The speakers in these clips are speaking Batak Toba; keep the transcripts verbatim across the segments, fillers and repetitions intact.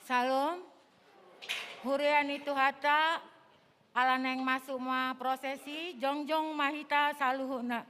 Syalom. Huria ni Tuhanta, ala naeng masuk ma prosesi, jongjong ma hita saluhutna.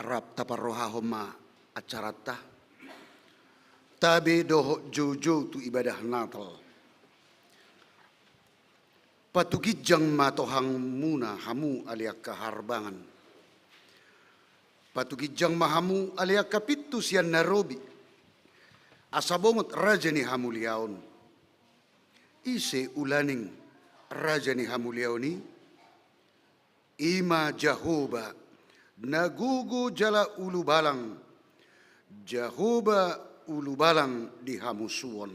Rap taparrohahon ma acaranta. Tabe dohot joujou tu ibadah Natal. Patuginjang ma tohangmuna hamu ale angka harbangan. Patuginjang ma hamu ale angka pintu sian na robi. Asa bongot raja ni hamuliaon. Ise ulaning raja ni hamuliaon i? I ma Jahowa, na gogo jala ulubalang, Jahowa ulubalang di hamusuon.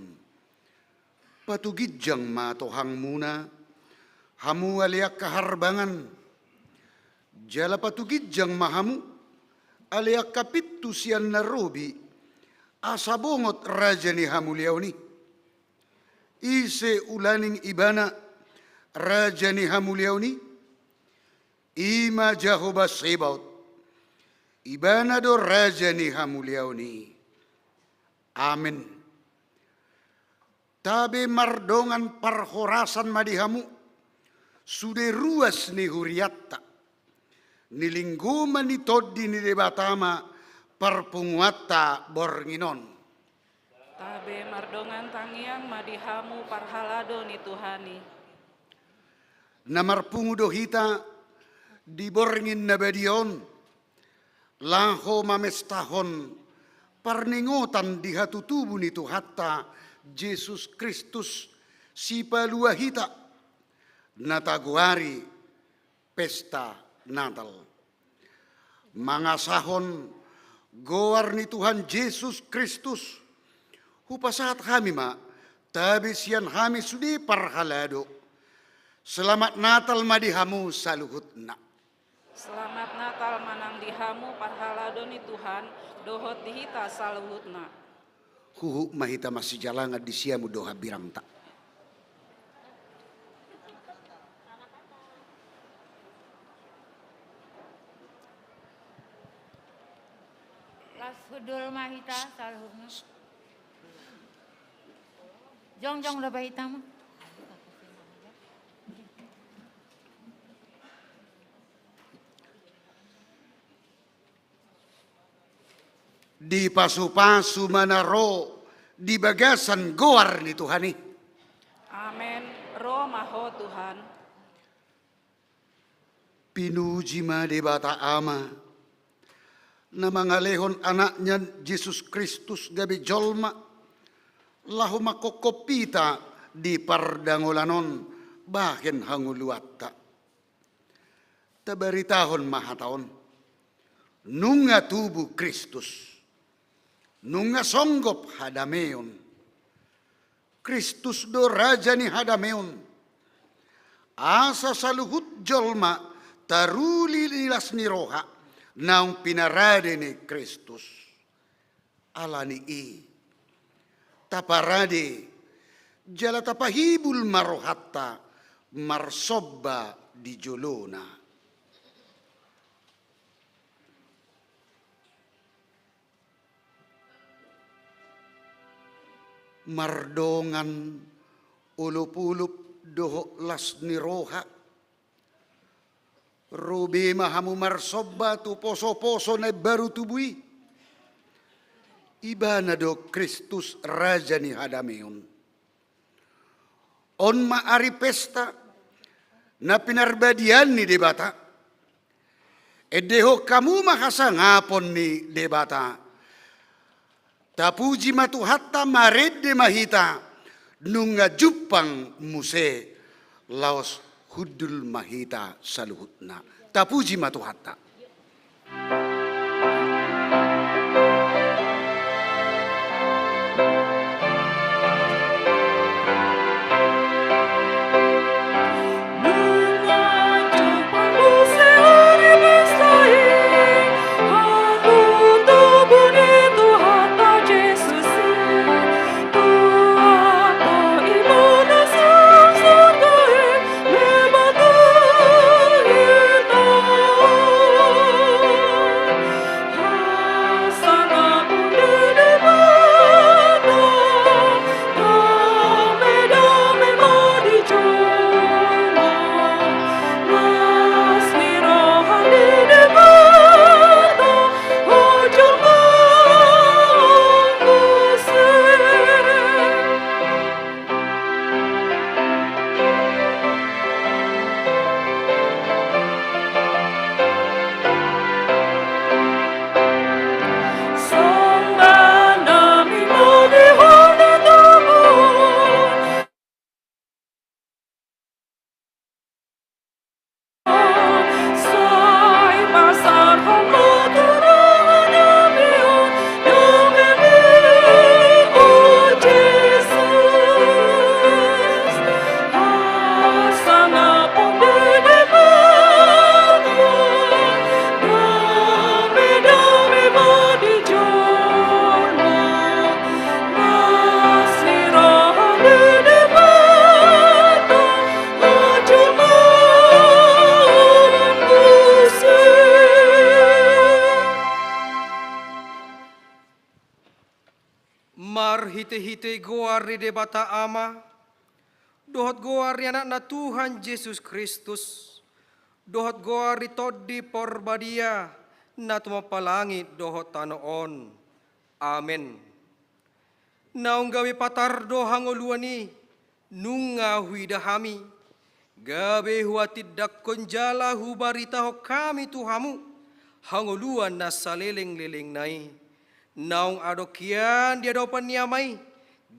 Patuginjang ma tohangmuna, hamu ale angka harbangan, jala patuginjang ma hamu, ale angka pintu sian na robi, asa bongot raja ni hamuliaon i. Ise ulaning ibana raja ni hamuliaon i? I ma Jahowa Sebaot. Ibana do raja ni hamuliaon i. Amen. Tabe mardongan parhorasan ma di hamu, sude ruas ni hurianta. Nilinggoman ni Tondi ni Debata ma parpunguanta borngin on. Tabe mardongan tangiang ma di hamu parhalado ni Tuhan i. Na marpungu do hita di borngin na badia on, laho mamestahon parningotan di hatutubu ni Tuhanta Jesus Kristus, Sipalua hita, na tagoari pesta Natal. Mangasahon goar ni Tuhan Jesus Kristus, hupasahat hami ma, tabe sian hami sude parhalado. Selamat Natal ma di hamu saluhutna. Selamat Natal ma nang di hamu parhalado ni Tuhan, dohot di hita saluhutna. Huhut ma hita masijalangan di siamun do hambirangta. Las hundul ma hita saluhutna. Jongjong do ba hita ma. Dipasupasu ma na ro di bagasan goar ni Tuhan i. Amen. Ro ma Ho Tuhan. Pinuji ma Debata Ama, na mangalehon Anakna Jesus Kristus gabe jolma, laho manghophop hita di pardangolan on bahen hangoluanta. Tabaritahon ma hata on: Nunga tubu Kristus, nunga songgop hadameon. Kristus do raja ni hadameon. Asa saluhut jolma taruli di las ni roha naung pinarade ni Kristus. Ala ni i, taparade jala tapahibul ma rohanta marsomba di jolona. Mardongan olopolop dohot las ni roha, ro be ma hamu marsomba tu posoposo na imbaru tubu i. Ibana do Kristus, raja ni hadameon. On ma ari pesta na pinarbadiaan ni Debata. Endehon hamu ma hasangapon ni Debata. Tapuji ma Tuhanta, marende ma hita, nunga jumpang muse, laos hundul ma hita saluhutna. Tapuji ma Tuhanta. Marhitehite goar ni Debata Ama, dohot goar ni Anakna Tuhan Jesus Kristus, dohot goar ni Tondi Parbadia, na tumompa langit dohot tano on. Amen. Naung gabe patar do hangoluan i, nunga huida hami, gabe huhatindangkon jala hubaritahon hami tu hamu hangoluan na salelenglelengna i. Naung adong hian di adopan ni Ama i,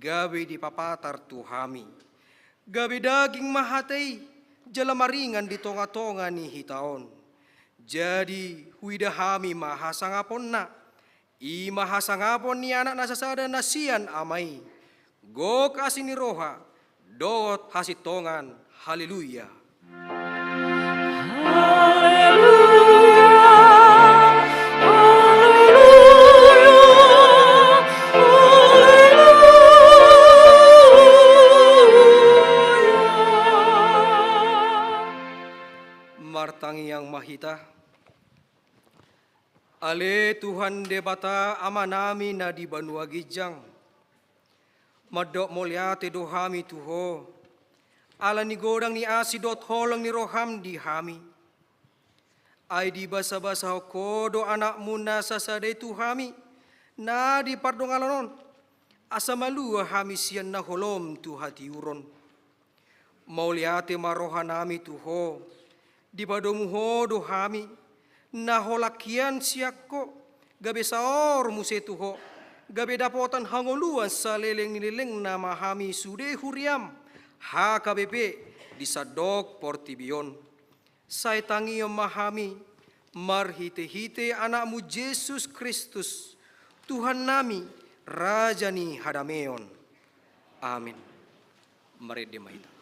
gabe dipapatar tu hami. Gabe daging ma hata i, jala maringan di tongatonga ni hita on. Jadi huida hami ma hasangaponna, i ma hasangapon ni Anak na sasada na sian Ama i. Gok asi ni roha dohot hasintongan. Haleluya. Haleluya. Haleluya. Haleluya. Martangiang ma hita. Ale Tuhan Debata Amanami na di banua ginjang, mandok mauliate do hami tu Ho, ala ni godang ni asi dohot holong ni roham di hami. Ai dibasabasahon Ho do Anakmu na sasada i tu hami, na di pardonganan on, asa malua hami sian na holom tu hatiuron. Mauliate ma rohanami tu Ho, Dipadomu Ho do hami, na holan hian sian Ho, gabe saor muse tu Ho, gabe dapotan hangoluan saleleng ni lelengna ma hami sude huriam, H K B P, di sandok portibi on. Sai tangihon ma hami, marhitehite Anakmu Jesus Kristus, Tuhannami, Raja ni hadameon. Amin. Marende ma hita.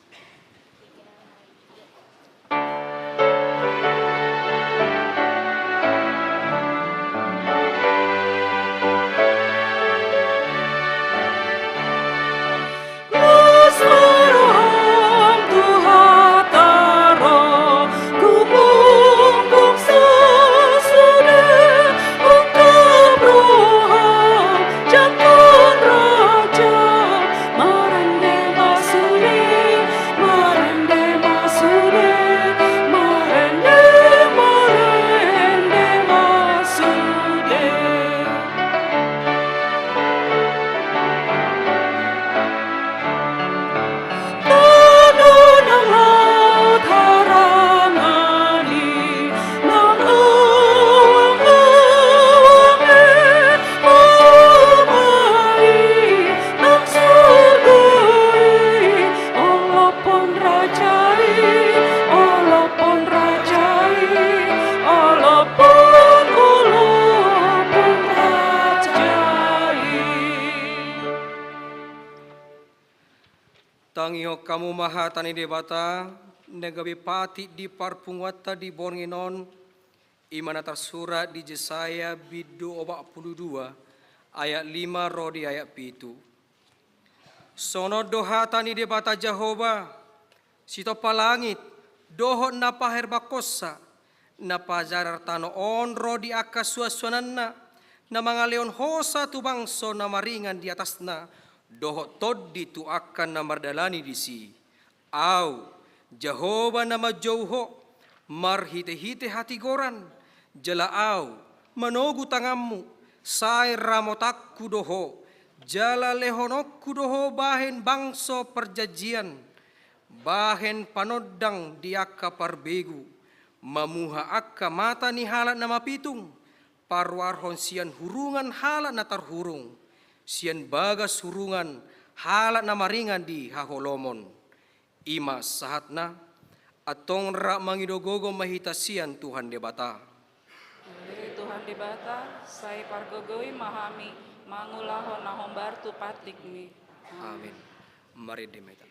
Tangihon hamu ma hata ni Debata, na gabe patik di parpunguanta di borngin on, i ma na tarsurat di Jesaya bindu opat pulu dua, ayat lima ro di ayat pitu. Songon on do hata ni Debata Jahowa, sitompa langit, dohot na paherbangkonsa, na pajarar tano on ro di angka suansuananna, na mangalehon hosa tu bangso na maringan di atasna, dohot tondi tu angka na mardalani disi. Ahu, Jahowa na manjou ho, marhitehite hatigoran, jala Ahu, manogu tanganmu, sai ramotanku do ho, jala lehononku do ho bahen bangso parjanjian, bahen panondang di angka parbegu, mamuha angka mata ni halak na mapitung, paruarhon sian hurungan halak na tarhurung, sian bagas hurungan halak na maringan di haholomon. I ma sahatna, antong rap mangido gogo ma hita sian Tuhan Debata. Ale Tuhan Debata, sai pargogoi ma hami mangulahon na hombar tu patikmi. Amin. Marende ma hita.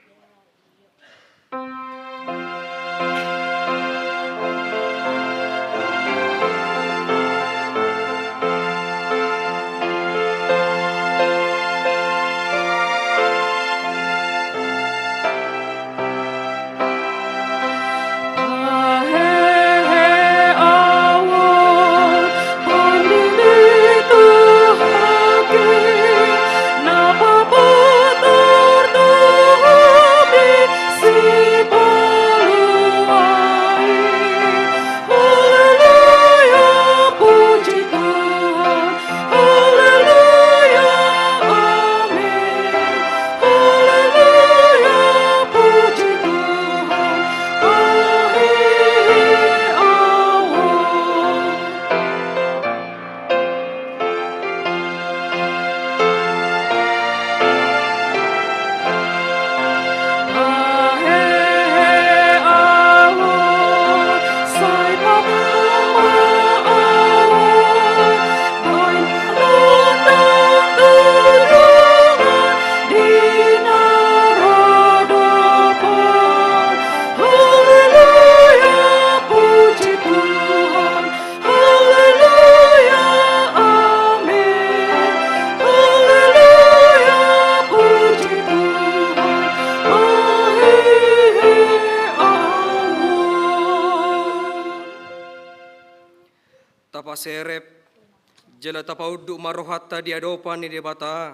Haleluya, puji Tuhan. Haleluya, amin. Haleluya, puji Tuhan. Ahi, ahi, ahu. Haleluya, amin. Haleluya, puji Tuhan. Ahi, ahu. Tapaserep, jala tapaunduk ma rohanta di adopan ni Debata,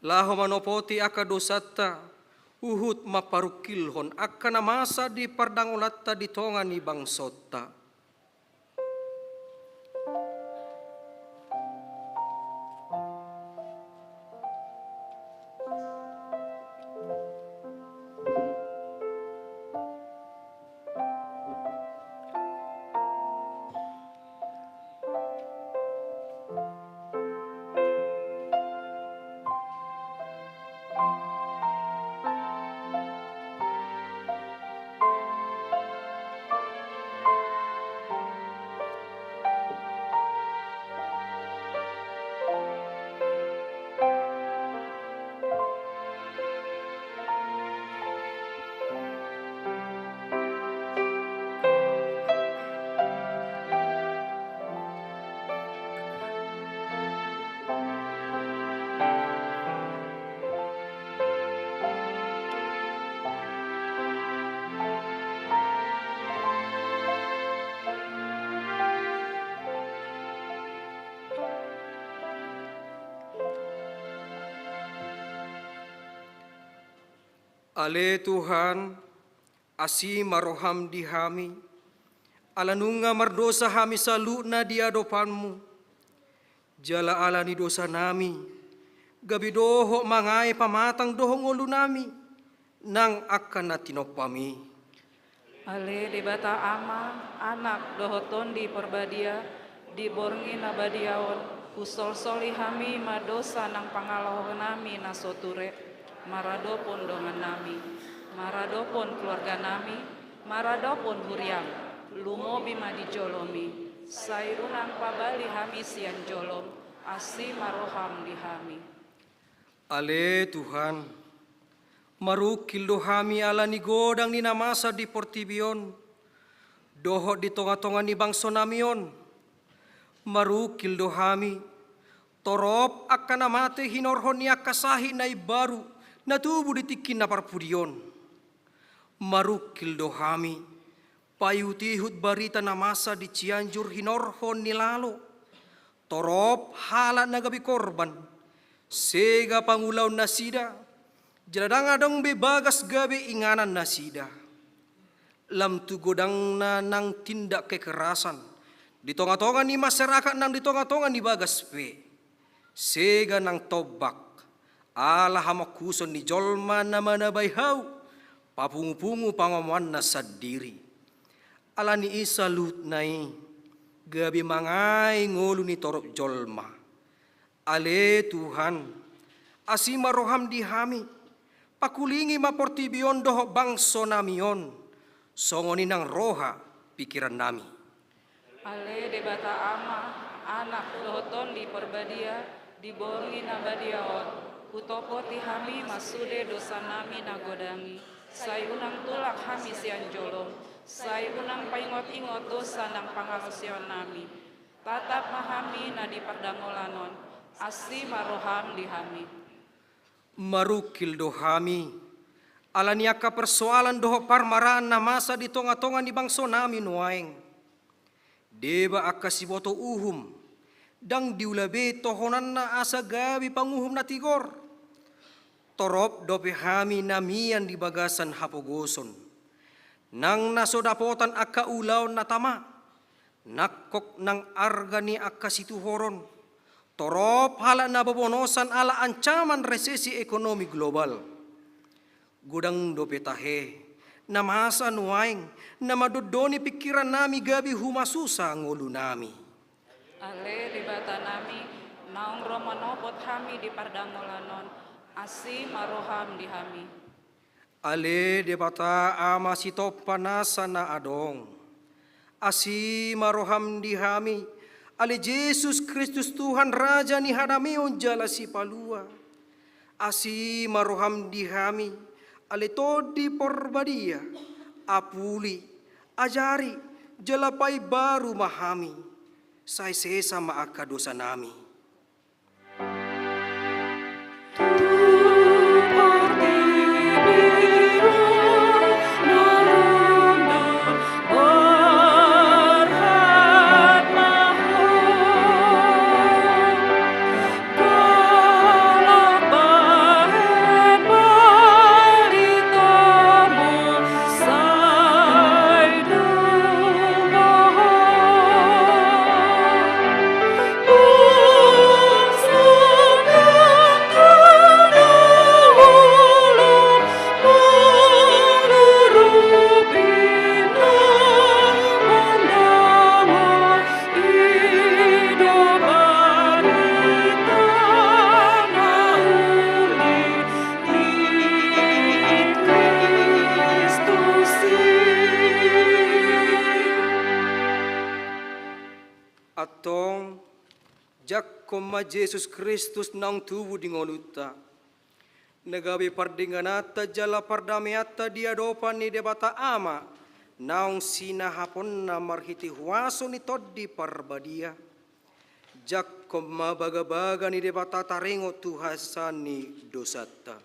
laho manopoti angka dosanta, huhut mamparungkilhon angka na masa di pardangolanta di tonga ni bangsonta. Ale Tuhan, asi ma roham di hami, ala nunga mardosa hami saluhutna di adopanmu. Jala ala ni dosanami, gabe dohot mangae pamatang dohot ngolunami, nang angka na tinompam i. Ale Debata Ama, Anak, dohot Tondi Porbadia, di borngin na badia on, husolsoli hami ma dosa nang pangalaonami na so ture, maradophon dongannami, maradophon keluarganami, maradophon huriam, lumobi ma di jolomi, sai unang pabali hami sian jolom, asi ma roham di hami. Ale Tuhan, marungkil do hami ala ni godang ni na masa di portibi on, dohot di tongatonga ni bangsonami on. Marungkil do hami, torop angka na mate hinorhon ni angka sahit na imbaru, na tubu di tingki na parpudi on. Marungkil do hami, paihutihut barita na masa di Cianjur hinorhon ni lalo, torop halak na gabe korban, sega pangulaonnasida, jala ndang adong be bagas gabe inganannasida. Lam tu godangna nang tindak kekerasan, di tongatonga ni masyarakat nang di tongatonga ni bagas pe, sega nang tombak, ala hamangkuson ni jolma na manabai hau, papungupungu pangomoanna sandiri. Ala ni i saluhutna i, gabe mangae ngolu ni torop jolma. Ale Tuhan, asi ma roham di hami, pakulingi ma portibi on dohot bangsonami on, songon i nang roha pikirannami. Ale Debata Ama, Anak, dohot Tondi Porbadia, di borngin na badia on, hutopoti hami ma sude dosanami na godang i, sai unang tulak hami sian jolom, sai unang paingotingot dosa nang pangalaosionami. Tatap ma hami na di pardangolan on, asi ma roham di hami. Marungkil do hami, ala ni angka persoalan dohot parmaraan na masa di tongatonga ni bangsonami nuaeng. Deba angka siboto uhum, ndang diula be tohonanna asa gabe panguhum na tigor. Torop dope hami na mian di bagasan hapogoson, nang na so dapotan angka ulaon na tama, nangkok nang arga ni angka situhoron, torop halak na bobonosan ala ancaman resesi ekonomi global. Godang dope tahe, na masa nuaeng, na mandondoni pikirannami gabe humasusa ngolunami. Ale Debatanami, naung ro manopot hami di pardangolan on, asi ma roham di hami. Ale Debata Ama sitompa nasa na adong, asi ma roham di hami, ale Jesus Kristus Tuhan Raja ni hadameon jala sipalua. Asi ma roham di hami, ale Tondi Porbadia, apuli, ajari, jala paimbaru ma hami, sai sesa ma angka dosanami. Antong, jangkon ma Jesus Kristus naung tubu di ngolunta, na gabe pardingananta jala pardameanta di adopan ni Debata Ama, naung sinahaponna marhite huaso ni Tondi Parbadia. Jangkon ma bagabaga ni Debata taringot tu hasesaan ni dosanta.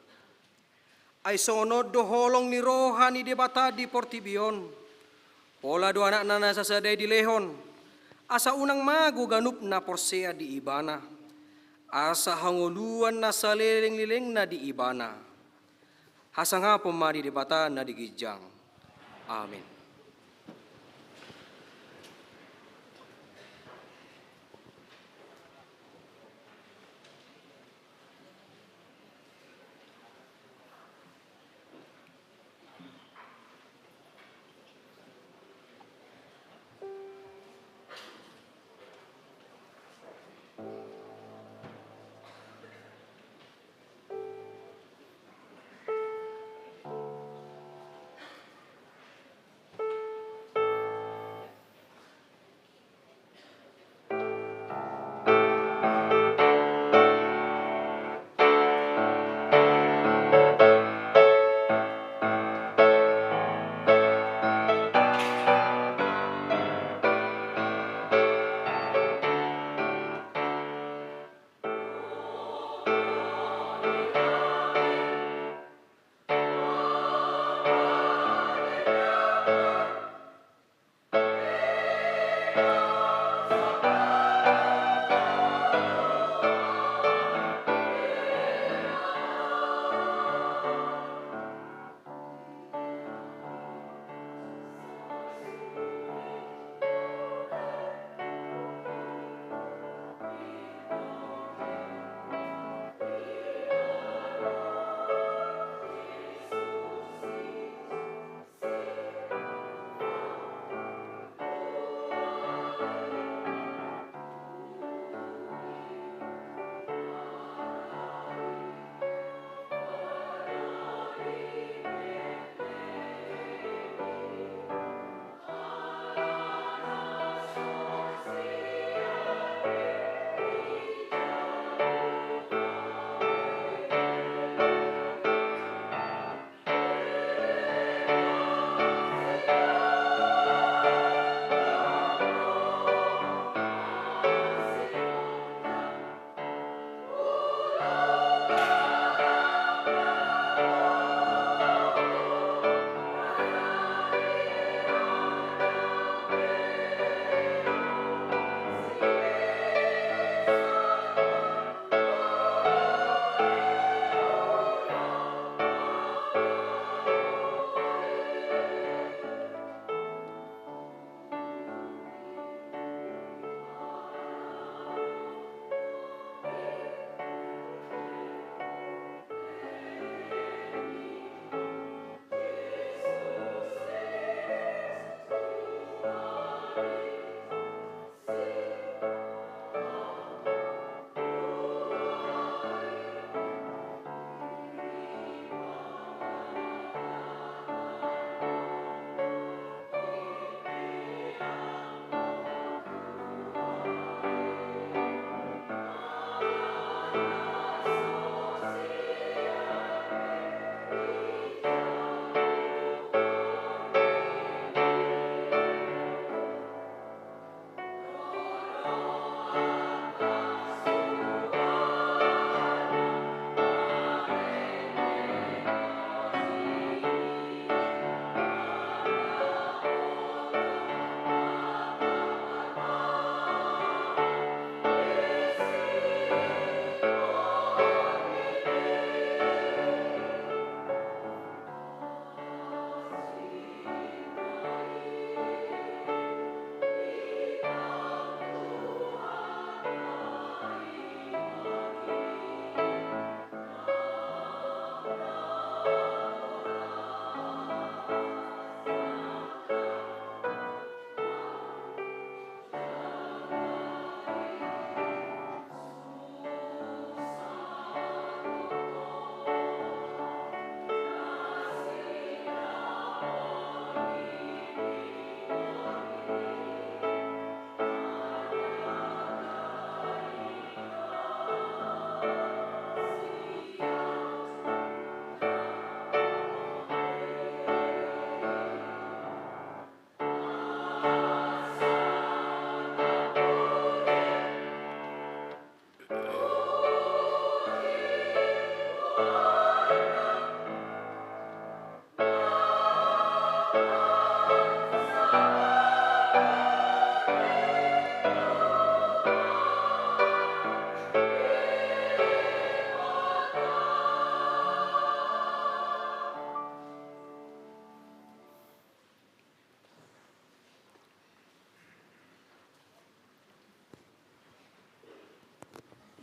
Ai songon on do holong ni roha ni Debata di portibi on. Pola do Anakna na sasada i dilehon, asa unang mago ganup na porsea di Ibana, asa hangoluan na salelenglelengna di Ibana. Hasangapon ma di Debata na di ginjang. Amen.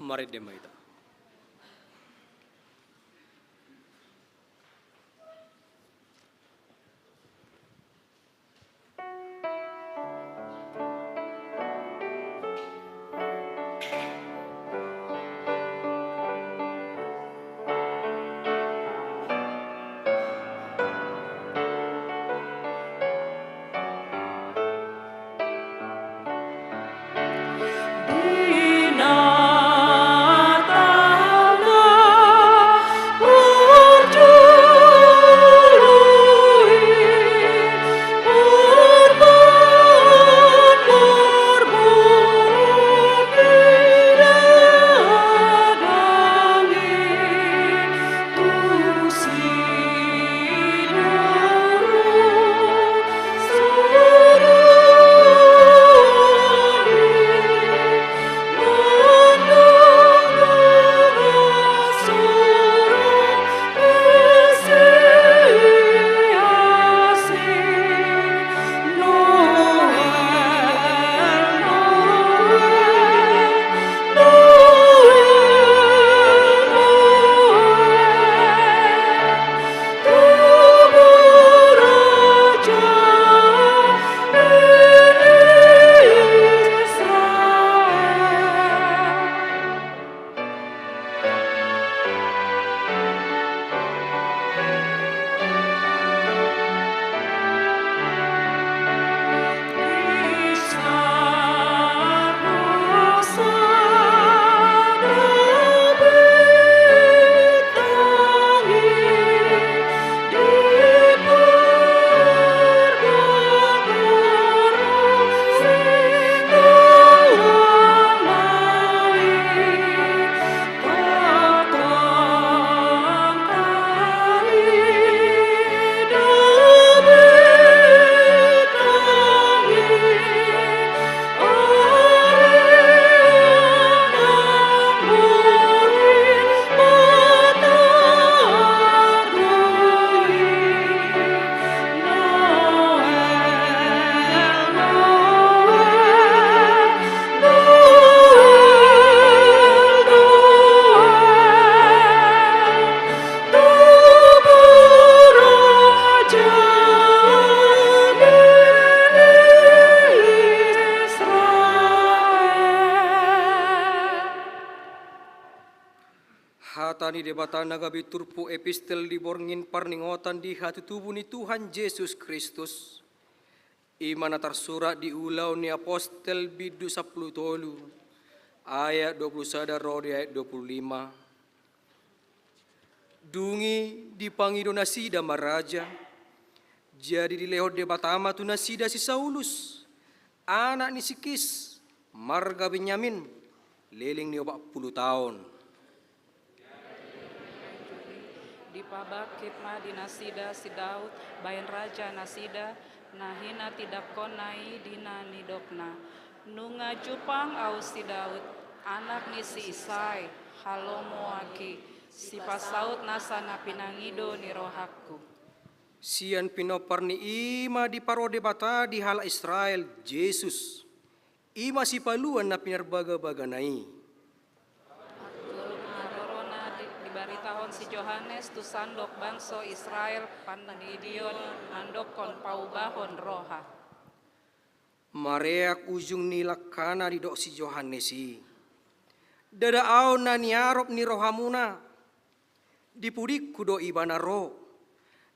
Marende ma hita. Hata ni Debata na gabe turpuk epistel di borngin parningotan di hatutubu ni Tuhan Jesus Kristus. I ma na tarsurat di Ulaon ni Apostel bindu sampulu tolu, ayat dua pulu sada ro di ayat dua pulu lima. Dung i dipangido nasida ma raja, jadi dilehon Debata ma tu nasida si Saulus, anak ni si Kis, marga Benyamin, leleng ni opat pulu taon. Dipabangkit ma di nasida si Daud, bahen raja nasida, na hinatindangkonna i di na nidokna: Nunga jumpang ahu si Daud, anak ni si Isai, halomoanki, sipasaut nasa na pinangido ni rohangku. Sian pinompar ni i ma diparroha Debata di halak Israel Jesus. I ma sipaluan na pinarbagabagana i. Jolma na di-, dibaritahon si Johannes tu sandok bangso Israel pandidion mandokkon paubahon roha. Mareak ujung ni langkana didok si Johannes i. Ndada ahu na niarop ni rohamuna. Di pudingku do ibana ro.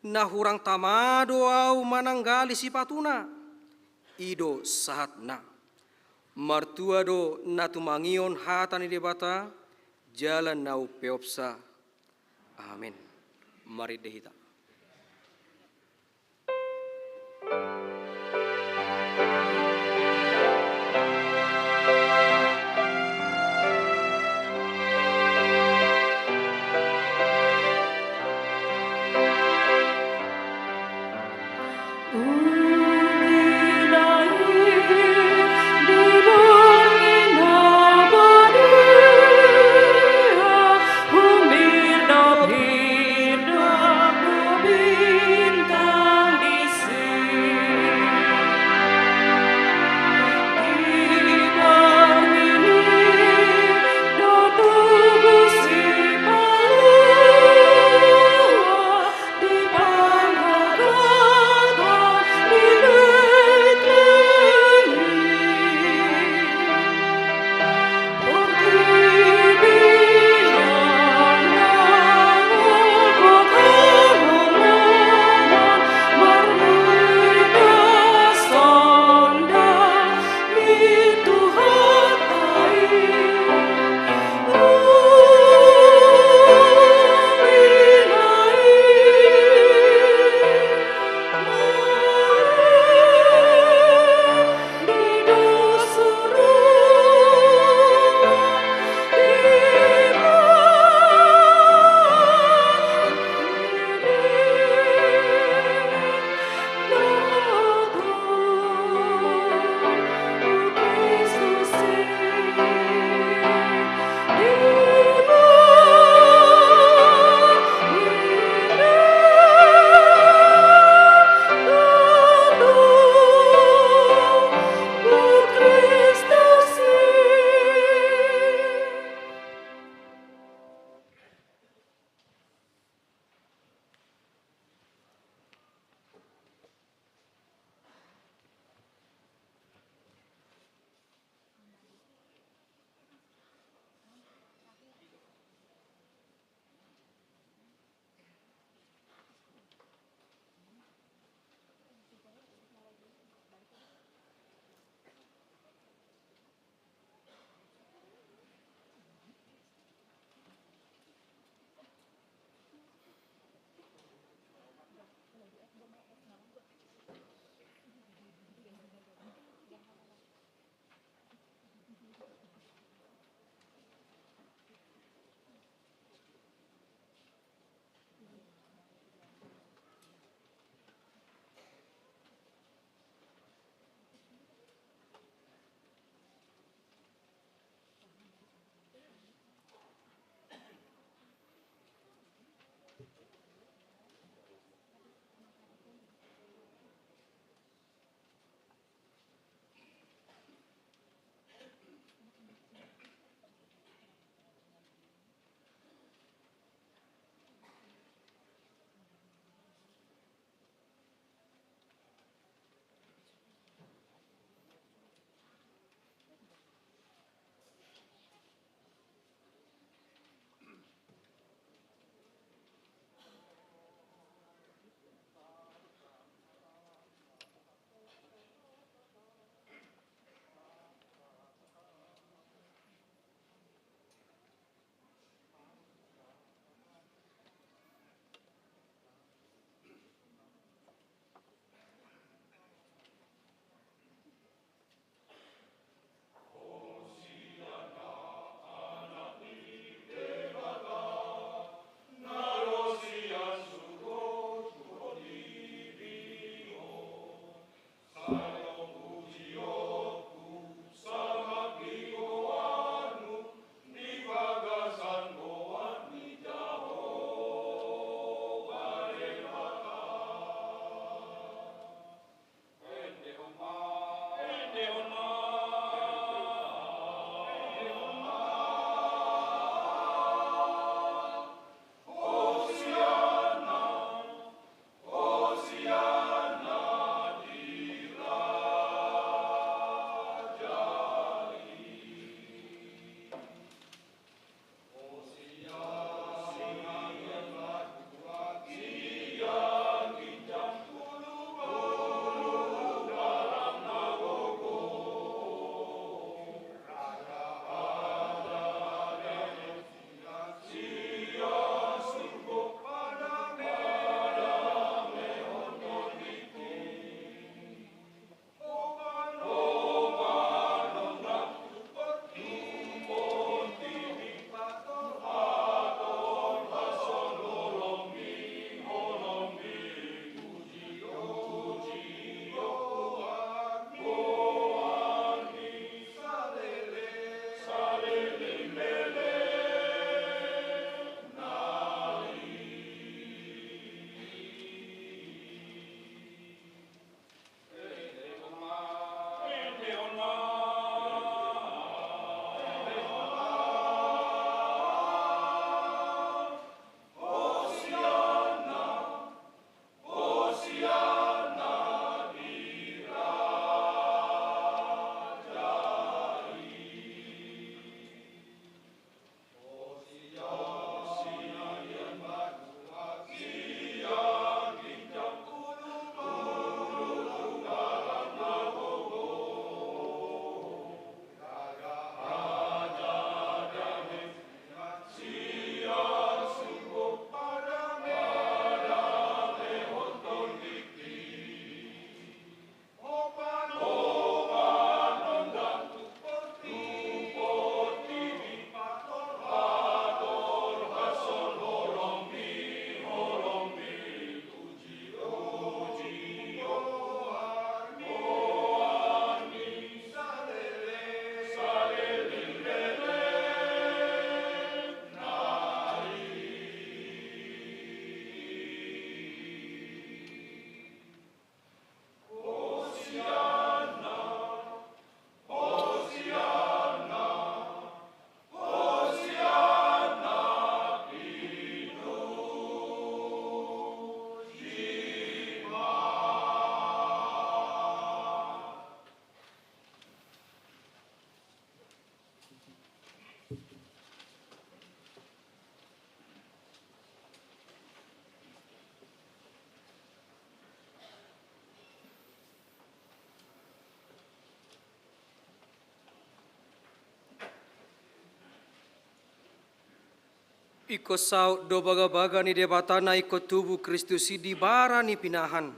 Na hurang tama do ahu mananggali sipatuna. I do sahatna. Martua do na tumangihon hata ni Debata, jala na umpeopsa. Amen. Marende hita. Ingkon saut do bagabaga ni Debata na ingkon tubu Kristus i di bara ni pinahan.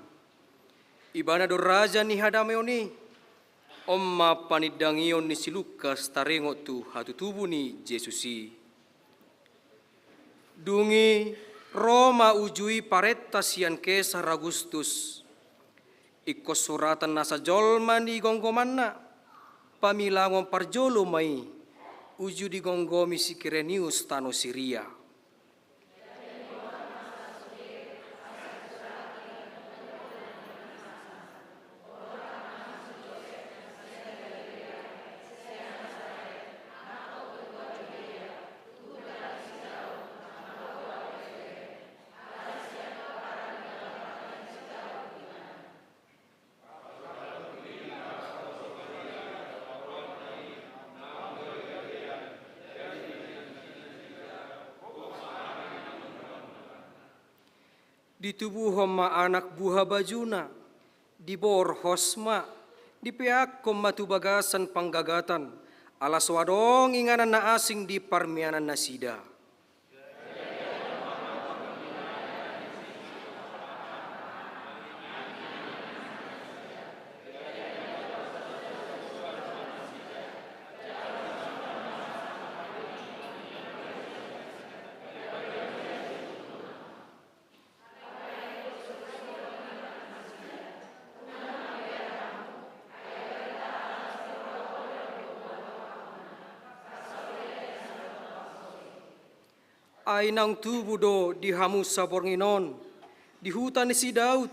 Ibana do raja ni hadameon i. On ma panindangion ni si Lukas taringot tu hatutubu ni Jesus i. Dung i ro ma uju i parenta sian Kesar Agustus. Ingkon suratan nasa jolma ni gomgomanna, pamilangon parjolo ma i, uju digomgomi si Kirenius tano Siria. Ditubuhon ma anak buha bajuna, diborhos ma, dipeakkon ma tu bagasan panggagatan, ala so adong inganan na asing di parmianan nasida. Ai naung tubu do di hamu saborngin on, di huta ni si Daud,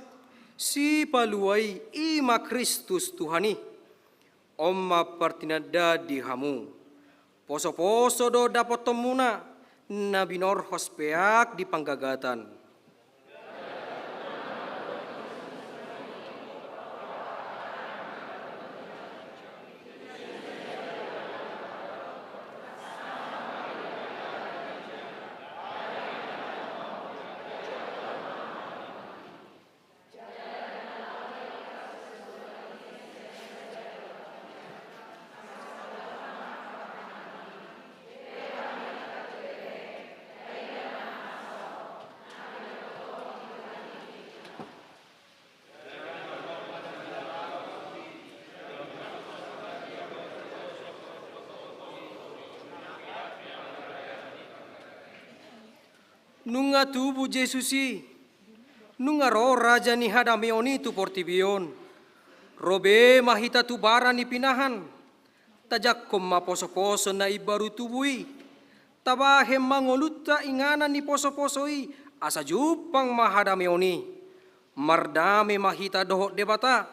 Sipalua i, i ma Kristus Tuhan i. On ma partinandaan di hamu. Posoposo do dapothonmuna, na binorhos peak di panggagatan. Nunga tubu Jesus i, nunga ro raja ni hadameon i tu portibi on. Ro be ma hita tu bara ni pinahan. Tajangkon ma posoposo na imbaru tubu i. Tabahen ma ngolunta inganan ni posoposo i, asa jumpang ma hadameon i. Mardame ma hita dohot Debata.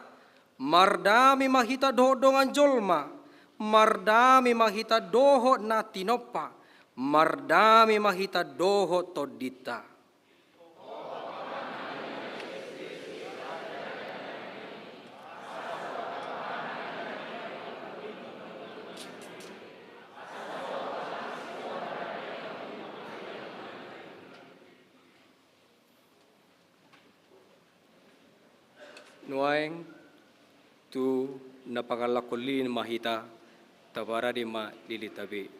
Mardame ma hita dohot dongan jolma. Mardame ma hita dohot na tinompa. Mardame ma hita dohot tondinta. Nuaeng tu na pangalangkon lilin ma hita, taparade ma lilinta be.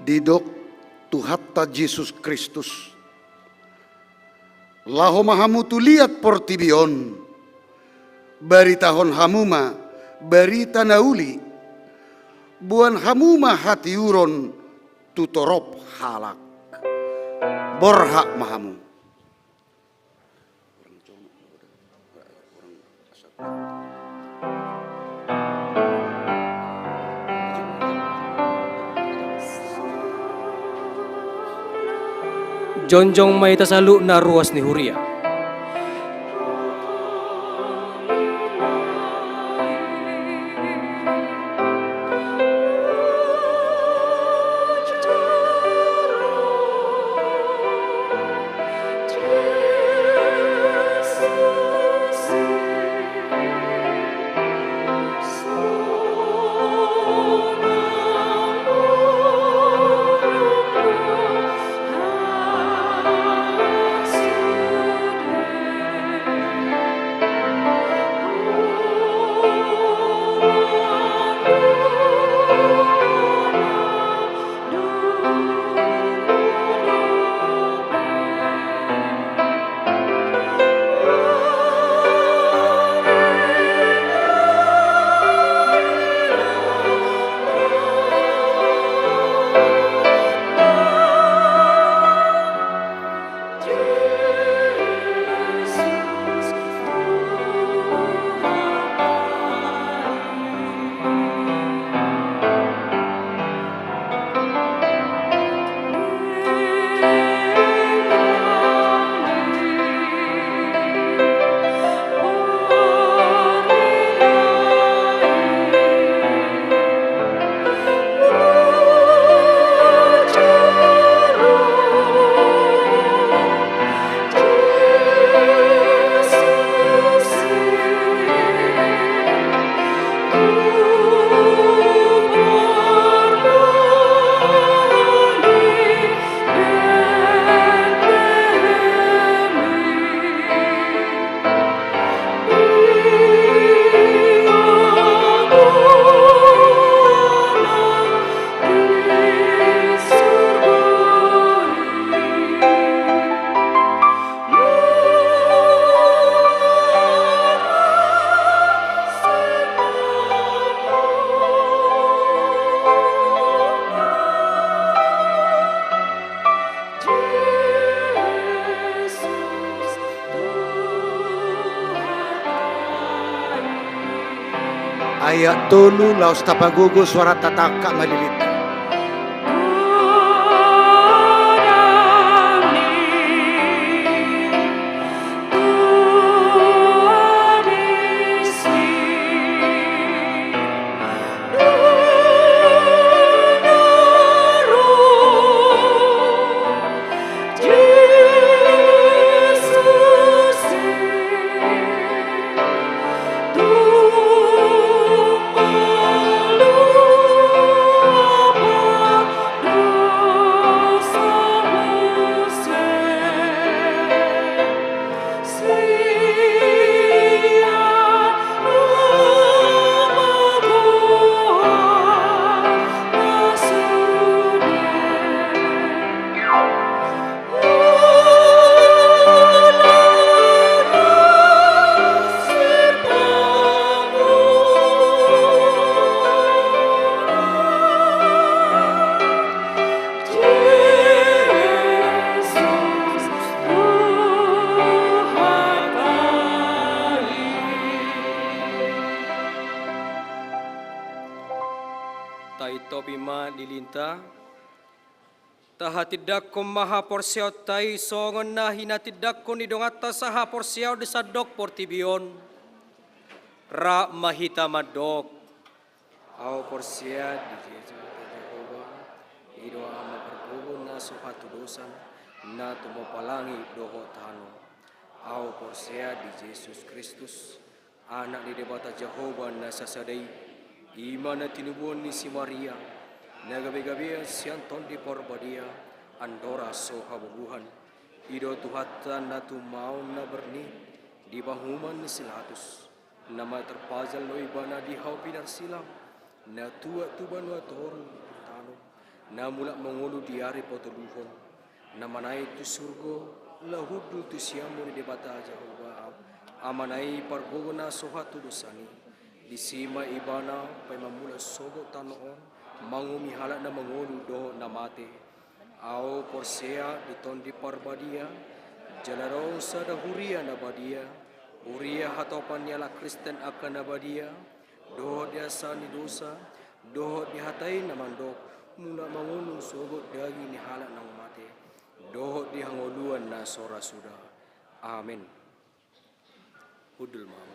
Didok Tuhanta Jesus Kristus: Laho ma hamu tu liat portibi on, baritahon hamu ma barita na uli, boan hamu ma hatiuron tu torop halak. Borhat ma hamu. Jongjong ma hita saluhutna ruas ni huria. Ayat tolu, laos tapagogo suaranta, tangkap ma lilinta. Taintopi ma lilinta. Tahatindangkon ma haporseaonta i songon na hinatindangkon ni donganta sahaporseaon di sandok portibi on. Rap ma hita mandok. Ahu porsea di Jesus Jehovah, i do Ama pargogo na so hatudosan, na tumompa langit dohot tano. Ahu porsea di Jesus Kristus, Anak ni Debata Jehovah na sasada i, i ma na tinubuan ni si Maria, na gabegabean sian Tondi Parbadia, andora so habubuhan. I do Tuhanta na tumaon na bernit di pahuman ni si Latus, na manang tarpajal do Ibana di hau pinarsilang, na tuat tu banua toru tano, na mulak mangolu di ari patoluhon, na manaek tu surgo, laho hundul tu siamun ni Debata Jahowa, Amana i pargogo na so hatudosan i. Disi ma Ibana paima mulak sogot tano on, manguhumi halak na mangolu dohot na mate. Ahu porsea di Tondi Parbadia, jala ro sada huria na badia, huria hatopan ni halak Kristen angka na badia, dohot di hasesaan ni dosa, dohot di hata i na mandok, mulak mangolu sogot daging ni halak naung mate, dohot di hangoluan na so ra suda. Amen. Hundul ma hamu.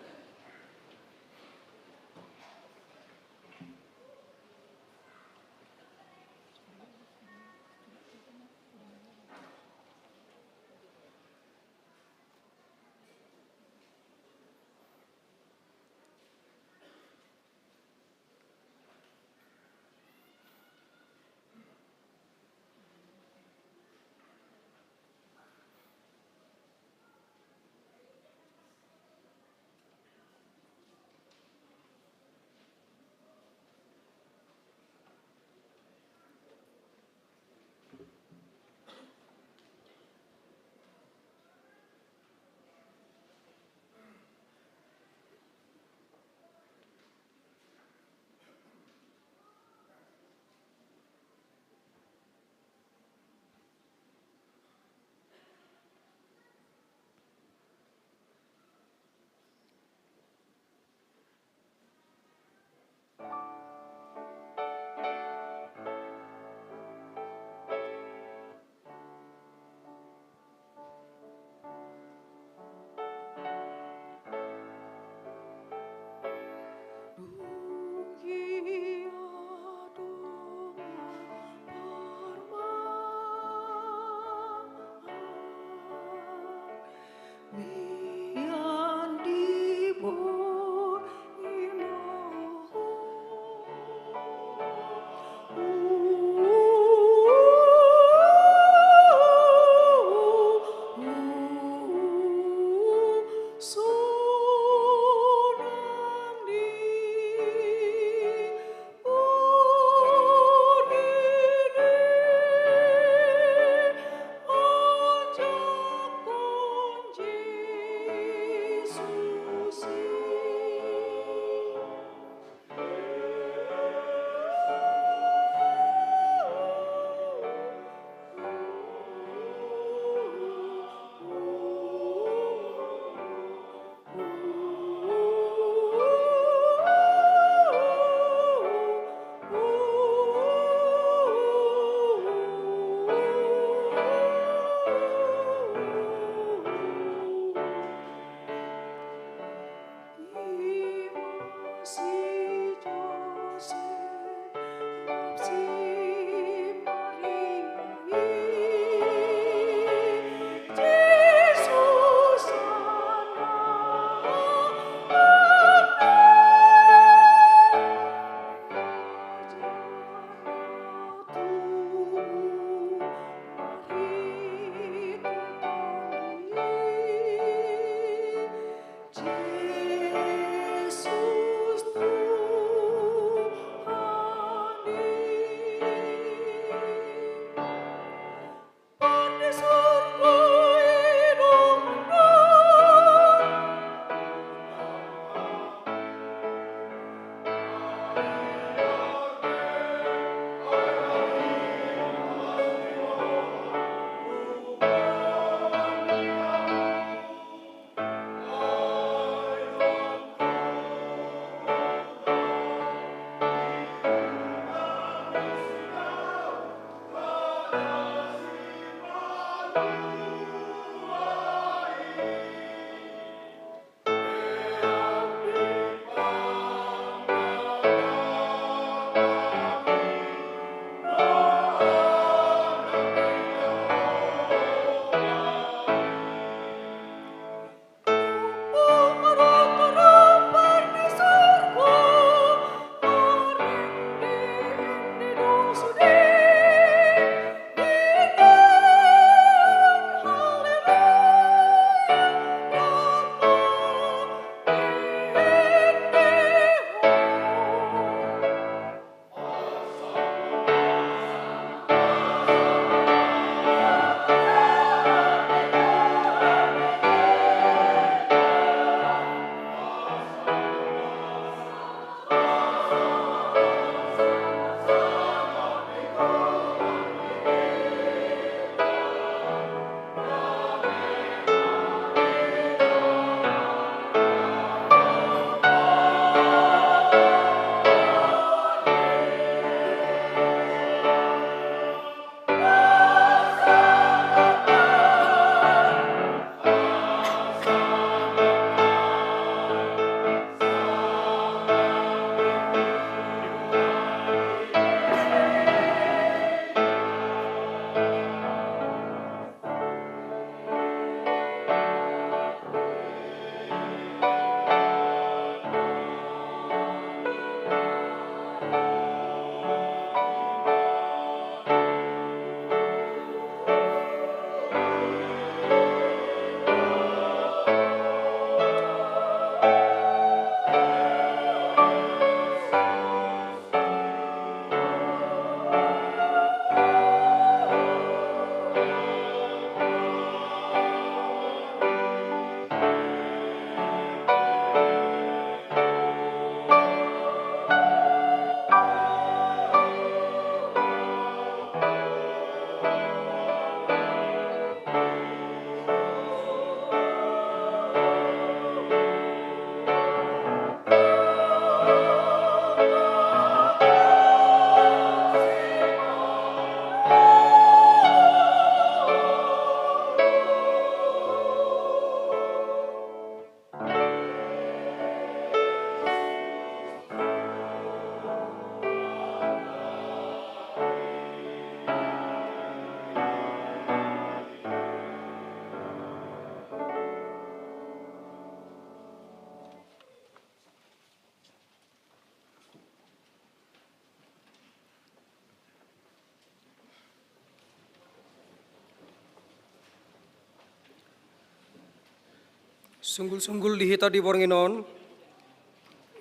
Sunggul-sunggul di hita di borngin on,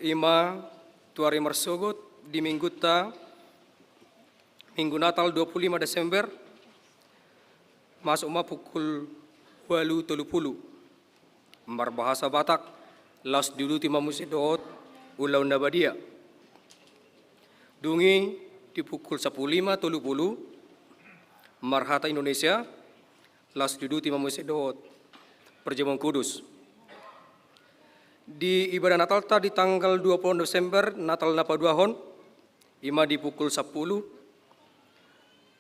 ima tu ari marsogot di minggunta, Minggu Natal dua puluh lima Desember, masuk ma pukul ualu tolu pulu. Marbahasa Batak, laos diuduti ma muse dohot ulaon na badia. Dung i di pukul sapuluh lima tolu pulu, marhata Indonesia, laos diuduti ma muse dohot parjamuan kudus. Di ibadah Natalta di tanggal dua puluh Desember, Natal na paduahon, ima di pukul sapuluh,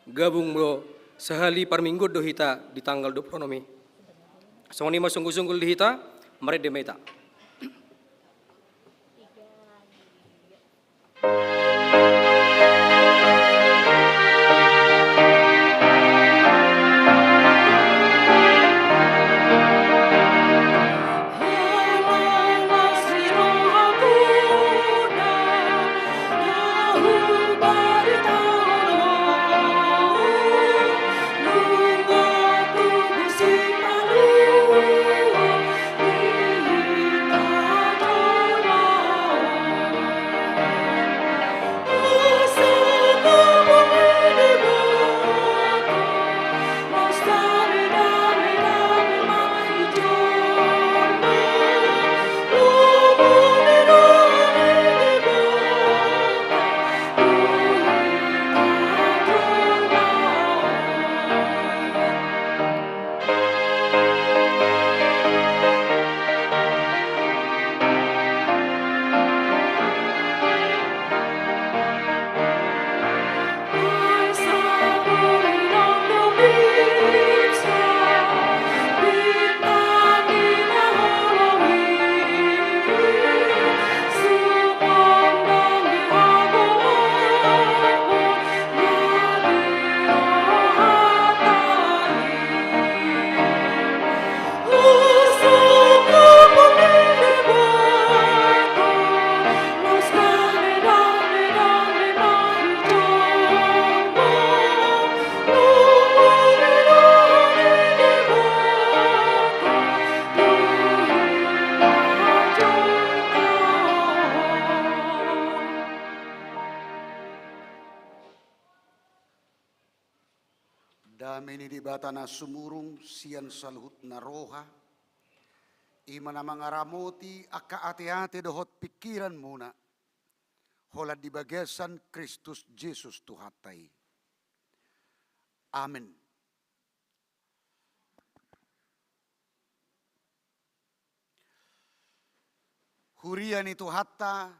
gabung do sahali parmingguon do hita di tanggal dua puluh onom i. Songon i ma sunggul-sunggul di hita, marende ma hita. Dame ni Debata na sumurung sian saluhutna roha, i ma na mangaramoti angka ateate dohot pingkiranmuna, holan di bagasan Kristus Jesus Tuhanta i. Amen. Huria ni Tuhanta,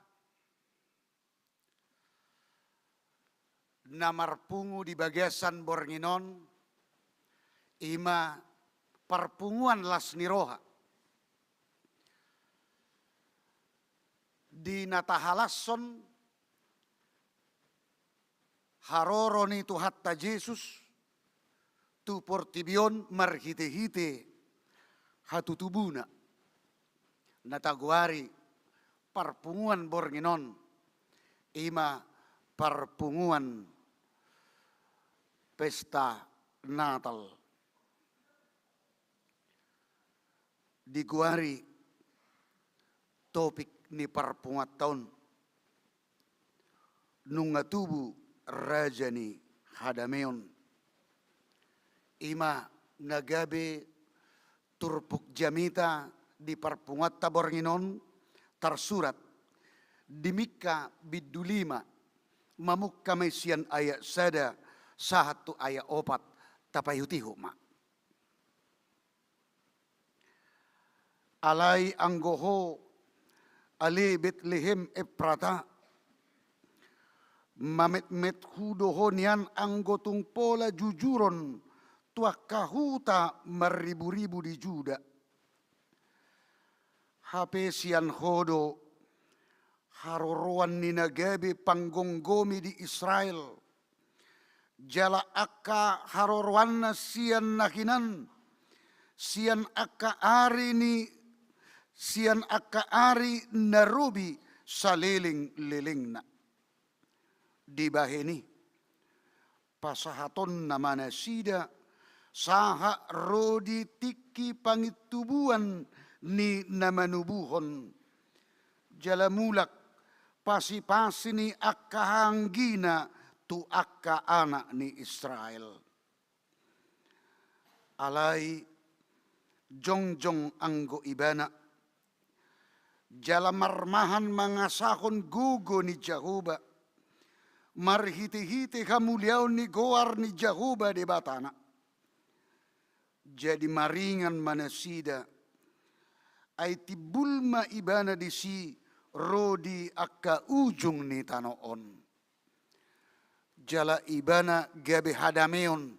na marpungu di bagasan borngin on, i ma parpunguan las ni roha. Di na tahalashon haroro ni Tuhanta Jesus tu portibi on marhitehite hatutubuna, na tagoari parpunguan borngin on, i ma parpunguan pesta Natal. Digoari topik ni parpunguanta on, nunga tubu Raja ni Hadameon. I ma na gabe turpuk jamita di parpunguanta borngin on, tarsurat di Mika bindu lima, mamungka ma i sian ayat sada sahat tu ayat opat, tapaihutihut ma. Alai anggo ho, ale Betlehem Efrata, mametmet hu do ho nian anggo tung pola jujuron tu angka huta marriburibu di Juda. Hape sian ho do haroroan ni na gabe panggomgomi di Israel. Jala angka haroroanna sian na hinan, sian angka ari ni, sian angka ari na robi salelenglelengna. Dibahen i, pasahatonna ma nasida sahat ro di tingki pangintubuan ni na manubuhon, jala mulak pasipasi ni angka haanggina tu angka anak ni Israel. Alai jongjong anggo ibana, jala marmahan mangasahon gogo ni Jahowa, marhitehite hamuliaon ni goar ni Jahowa Debatana. Jadi maringan ma nasida, ai timbul ma ibana disi ro di angka ujung ni tano on. Jala ibana gabe hadameon,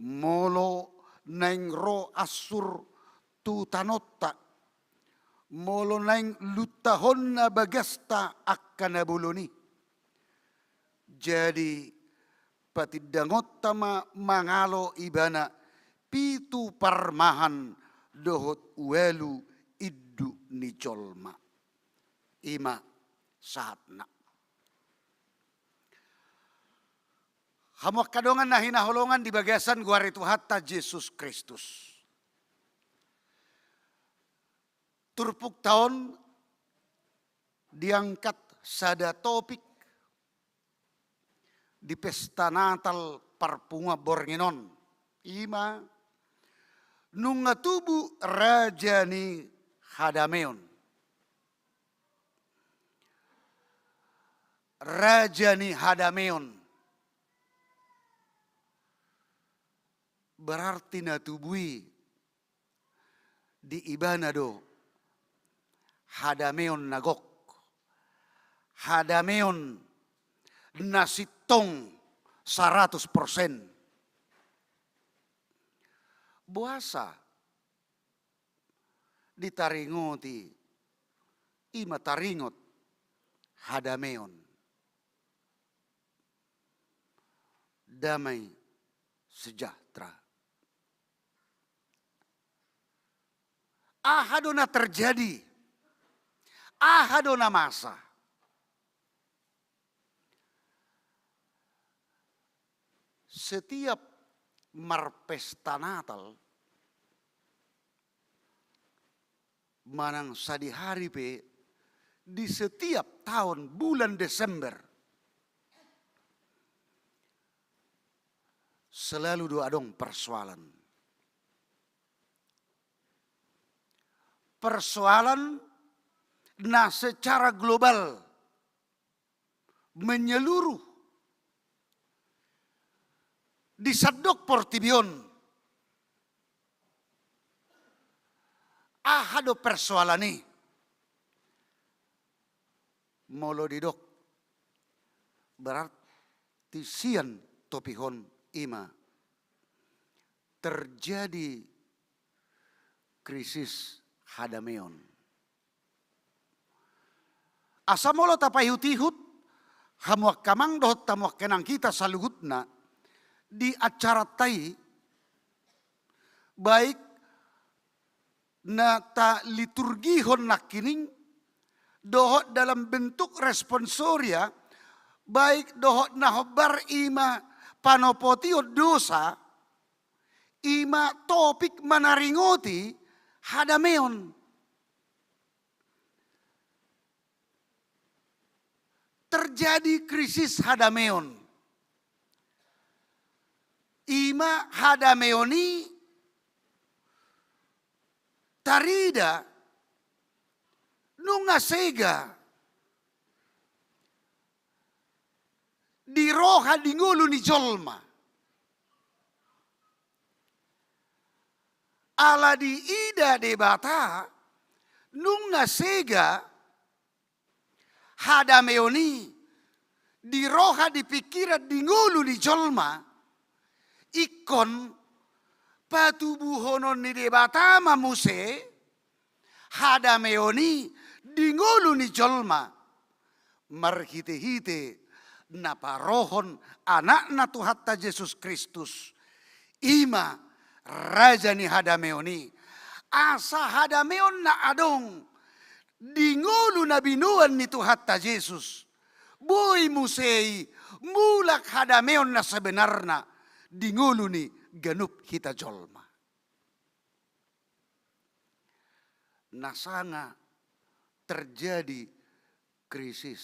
molo naeng ro ansur tu tanonta, molo naeng luntahonna bagasta angka na bolon i. Jadi patindangonta ma mangalo ibana pitu parmahan dohot ualu induk ni jolma. I ma sahatna. Hamu angka dongan na hinaholongan di bagasan goar ni Tuhanta Jesus Kristus. Turpukta on diangkat sada topik di pesta Natal parpunguan borngin on. I ma nunga tubu raja ni hadameon. Raja ni hadameon. Berarti na tubu i di ibana do hadameon na gok, hadameon na sintong saratus persen. Boasa ditaringoti, i ma taringot hadameon, damai sejahtera. Aha do na terjadi? Aha do na masa? Setiap marpesta Natal, manang sadihari pe, di setiap taon bulan Desember, selalu do adong persoalan. Persoalan na secara global, menyeluruh, di sandok portibi on. Aha do persoalan i? Molo didok, berarti sian topik on i ma terjadi krisis hadameon. Asa molo tapaihut-ihut, hamu angka amang dohot hamu angka inang hita saluhutna, di acaranta i, baik na taliturgihon nangkining, dohot dalam bentuk responsoria, baik dohot na hombar i ma panopotion dosa, i ma topik manaringoti hadameon. Terjadi krisis hadameon. I ma hadameon i tarida nunga sega di roha di ngolu ni jolma. Ala diida Debata nunga sega hadameon i di roha, di pingkiran, di ngolu ni jolma, ingkon patubuhonon ni Debata ma muse hadameon i di ngolu ni jolma, marhitehite na parohon Anakna Tuhanta Jesus Kristus, i ma Raja ni hadameon i. Asa hadameon na adong di ngolu na binoan ni Tuhanta Jesus, boi muse i mulak hadameon na sebenarna di ngolu ni ganup hita jolma. na sanga terjadi krisis.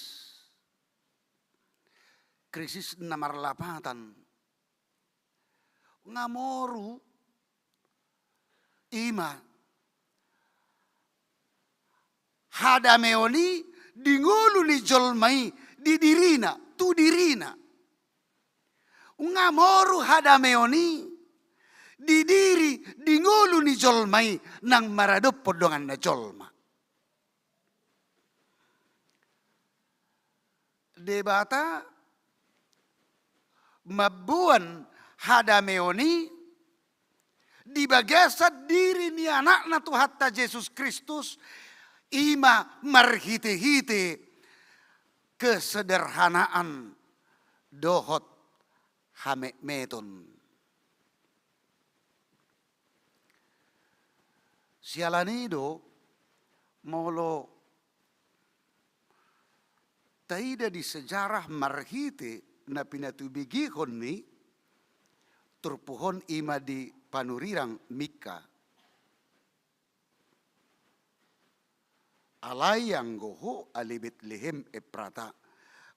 Krisis na marlapatan. Nga moru ima hadameon i di ngolu ni jolma i, di dirina, tu dirina. Nga moru hadameon i di diri, di ngolu ni jolma i nang maradophon donganna jolma. Debata mamboan hadameon i di bagasan diri ni Anakna Tuhanta Jesus Kristus, ima marhite-hite kesederhanaan dohot hametmeton. Siala ni i do, molo taida di sejarah marhite na pinatubegehon ni turpuk on, ima di panurirang Mika. Alai anggo ho, ale Betlehem Efrata,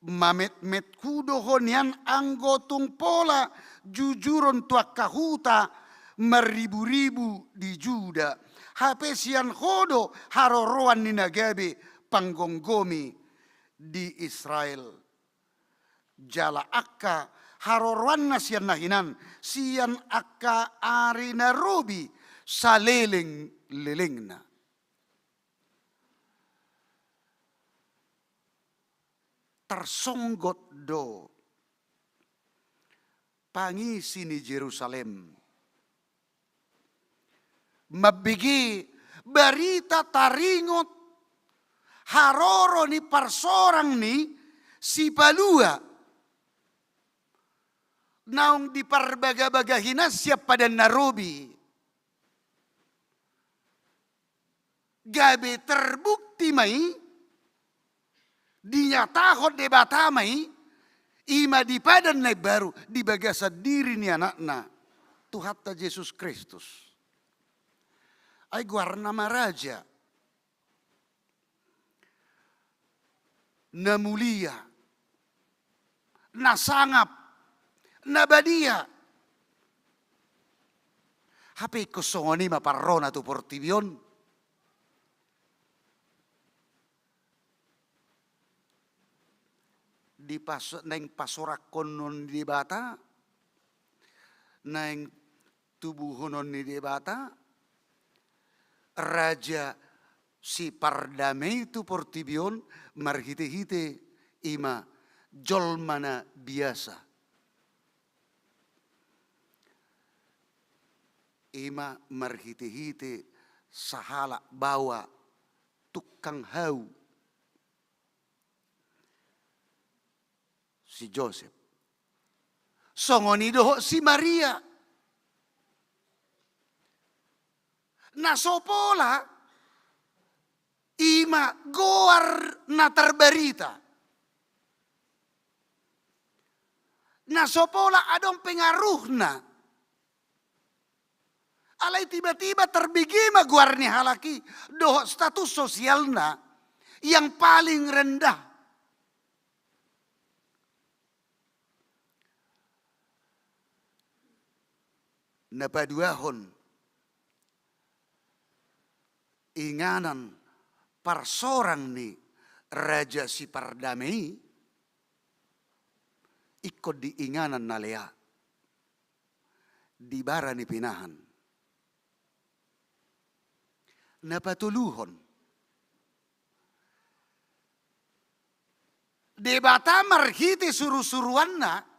mametmet hu do ho nian anggo tung pola jujuron tu angka huta marriburibu di Juda. Hape sian ho do haroroan ni na gabe panggomgomi di Israel. Jala angka haroroanna sian na hinan, sian angka ari na robi saleleng-lelengna. Tarsonggot do pangisi ni Jerusalem mambege barita taringot haroro ni parsorang ni Sipalua naung diparbagabagahi na sian Padan na Robi. Gabe terbukti ma i, dinyatahon Debata ma i, ima di Padan na Imbaru, di bagasan diri ni Anakna, Tuhanta Jesus Kristus. Ai goarna ma raja. Na mulia, na sangap, na badia. Hape ingkon songon i ma parrona tu portibi on. Di pas-, naeng pasoranghon ni Debata, naeng tubuhonon ni Debata, raja sipardame i tu portibi on marhitehite ima jolma na biasa. Ima marhitehite sahalak baoa tukang hau. Si Josep. Songon i dohot si Maria. Na so pola ima goar na tarbarita. Na so pola adong pengaruhna. Alai tiba-tiba tarbege ma goar ni halak i dohot status sosialna yang paling rendah. Na paduahon, inganan parsorang ni raja sipardame i ingkon di inganan na lea, di bara ni pinahan. Na patoluhon, Debata marhite surusuruanna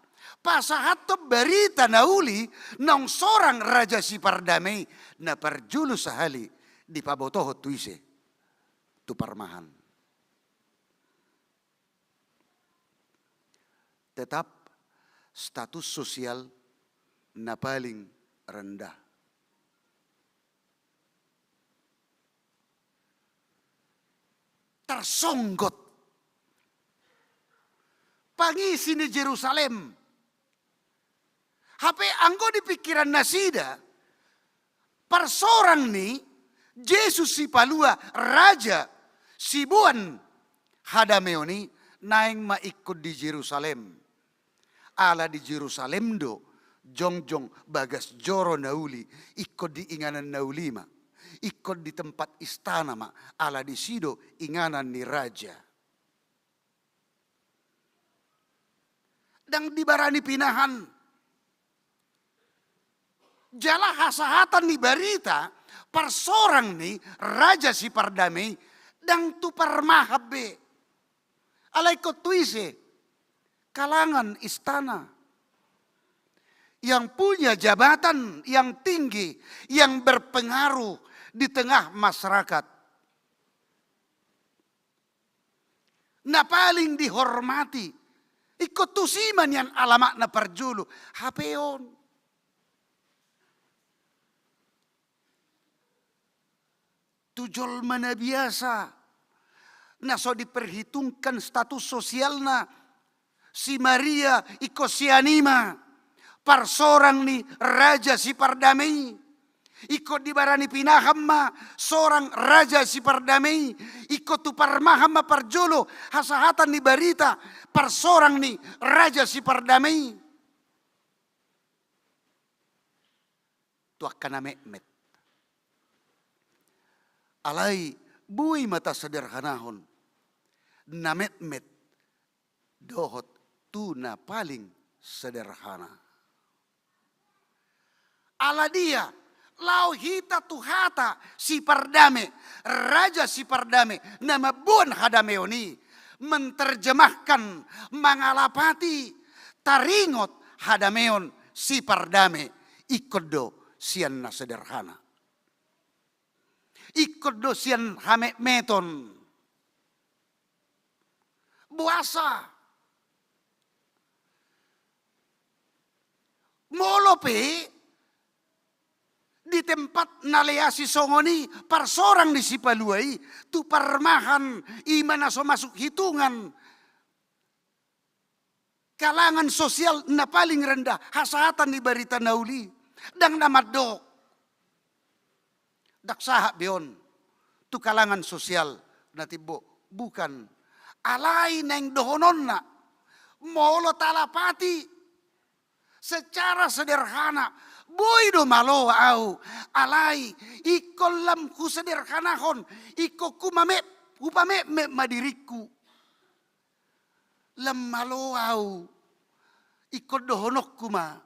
pasahathon barita na uli naung sorang raja sipardame i, na parjolo sahali dipabotohon tu ise? Tu parmahan. Tetap status sosial na paling rendah. Tarsonggot pangisi ni Jerusalem. Hape anggo di pingkiran nasida, parsorang ni Jesus Sipalua, Raja siboan hadameon i, naeng ma ingkon di Jerusalem. Ala di Jerusalem do jongjong bagas joro na uli, ingkon di inganan na uli ma, ingkon di tempat istana ma, ala disi do inganan ni raja. Ndang dibarani pinahan. Jala hasahatan ni barita parsorang ni Raja Sipardame i ndang tu parmahan be. Alai ingkon tu ise? Kalangan istana. Yang punya jabatan yang tinggi, yang berpengaruh di tengah masyarakat. Na paling dihormati. Ingkon tusi ma nian alamatna parjolo. Hape on. Tu jolma na biasa, na so diperhitungkan status sosialna, si Maria ingkon sian i ma parsorang ni Raja Sipardame i. Ingkon dibarani pinahan ma sorang Raja Sipardame i. Ingkon tu parmahan ma parjolo hasahatan ni barita parsorang ni Raja Sipardame i. Tu angka na metmet. Alai boi ma tasederhanahon na metmet dohot tu na paling sederhana. Ala dia, laho hita tu hata Sipardame, Raja Sipardame, na mamboan hadameon i, menterjemahkan, mangalapati, taringot hadameon Sipardame, ingkon do sian na sederhana. Ingkon do sian hametmeton. Boasa? Molo pe di tempat na leas i songon i parsorang ni Sipalua i, tu parmahan, i ma na so masuk hitungan kalangan sosial na paling rendah, hasahatan ni barita na uli, ndang na mandok. Ndang sahat be on tu kalangan sosial na timbo, bukan. Alai naeng dohononna, molo talapati secara sederhana, boi do malo au, alai ingkon lam husederhanahon, ingkon humamep-, hupametmet ma diringku. Lam malo au, ingkon dohononku ma,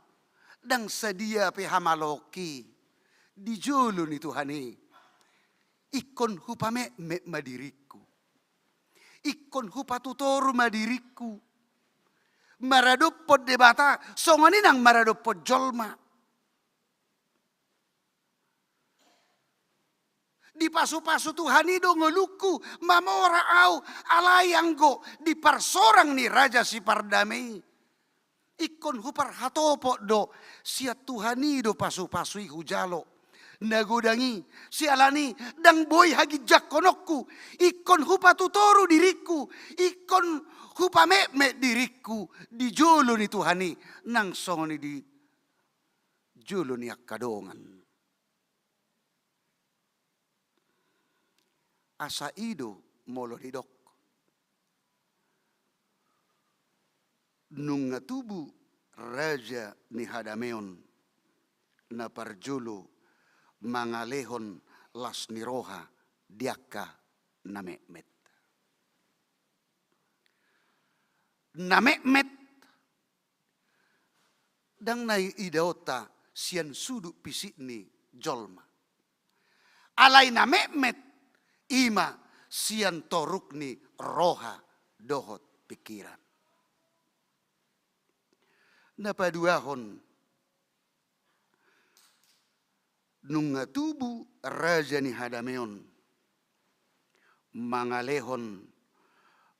ndang sadia pe hamaloonki di jolo ni Tuhan i. Ingkon hupametmet ma diringku. Ingkon hupatutoru ma diringku. Maradophon Debata, songon i nang maradophon jolma. Dipasupasu Tuhan i do ngolungku, mamora au, alai anggo di parsorang ni Raja Sipardame i, ingkon huparhatopot do, sian Tuhan i do pasupasu i hujalo. Na godang i, siala ni i, ndang boi haginjangkononku, ingkon hupatutoru diringku, ingkon hupametmet diringku di jolo ni Tuhan i, nang songon i di jolo ni angka dongan. Asa i do molo didok, nunga tubu raja ni hadameon na parjolo mangalehon las ni roha di angka na metmet. Na metmet ndang na idaonta sian sudut fisik ni jolma. Alai na metmet i ma sian toruk ni roha dohot pingkiran. Na paduahon, nunga tubu raja ni hadameon mangalehon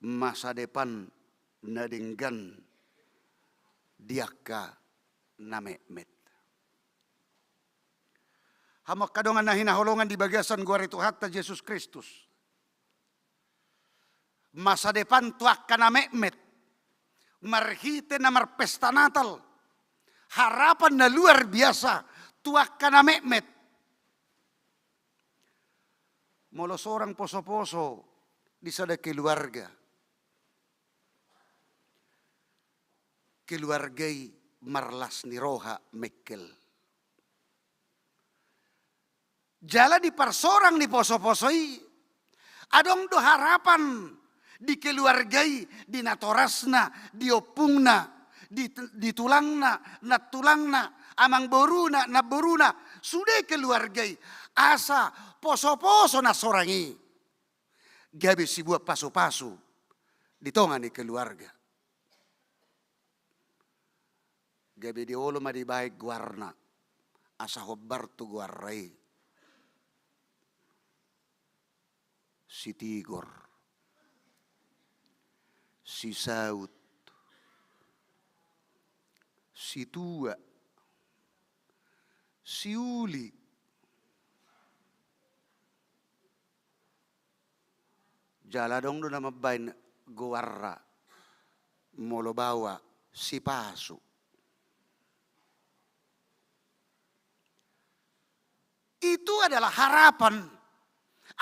masa depan na denggan di angka na metmet. Hamu angka dongan na hinaholongan di bagasan goar ni Tuhanta Jesus Kristus. Masa depan tu angka na metmet. Marhite na marpesta Natal. Harapan na luar biasa tu angka na metmet. Molo sorang poso-poso di sada keluarga, keluarga i marlas ni roha mengkel. Jala di parsorang ni poso-poso i, adong do harapan di keluarga i, di natorasna, di ompungna, di, di tulangna, nantulangna, amangboruna, namboruna, sude keluarga i, asa poso-poso na sorang i gabe sibuat pasu-pasu di tonga ni keluarga. Gabe di olo ma dibaen goarna, asa hombar tu goarna i: Sitigor, Sisaut, Situa, Siuli. Jala adong do na mambaen goarna molo baoa, Sipasu. Itu adalah harapan.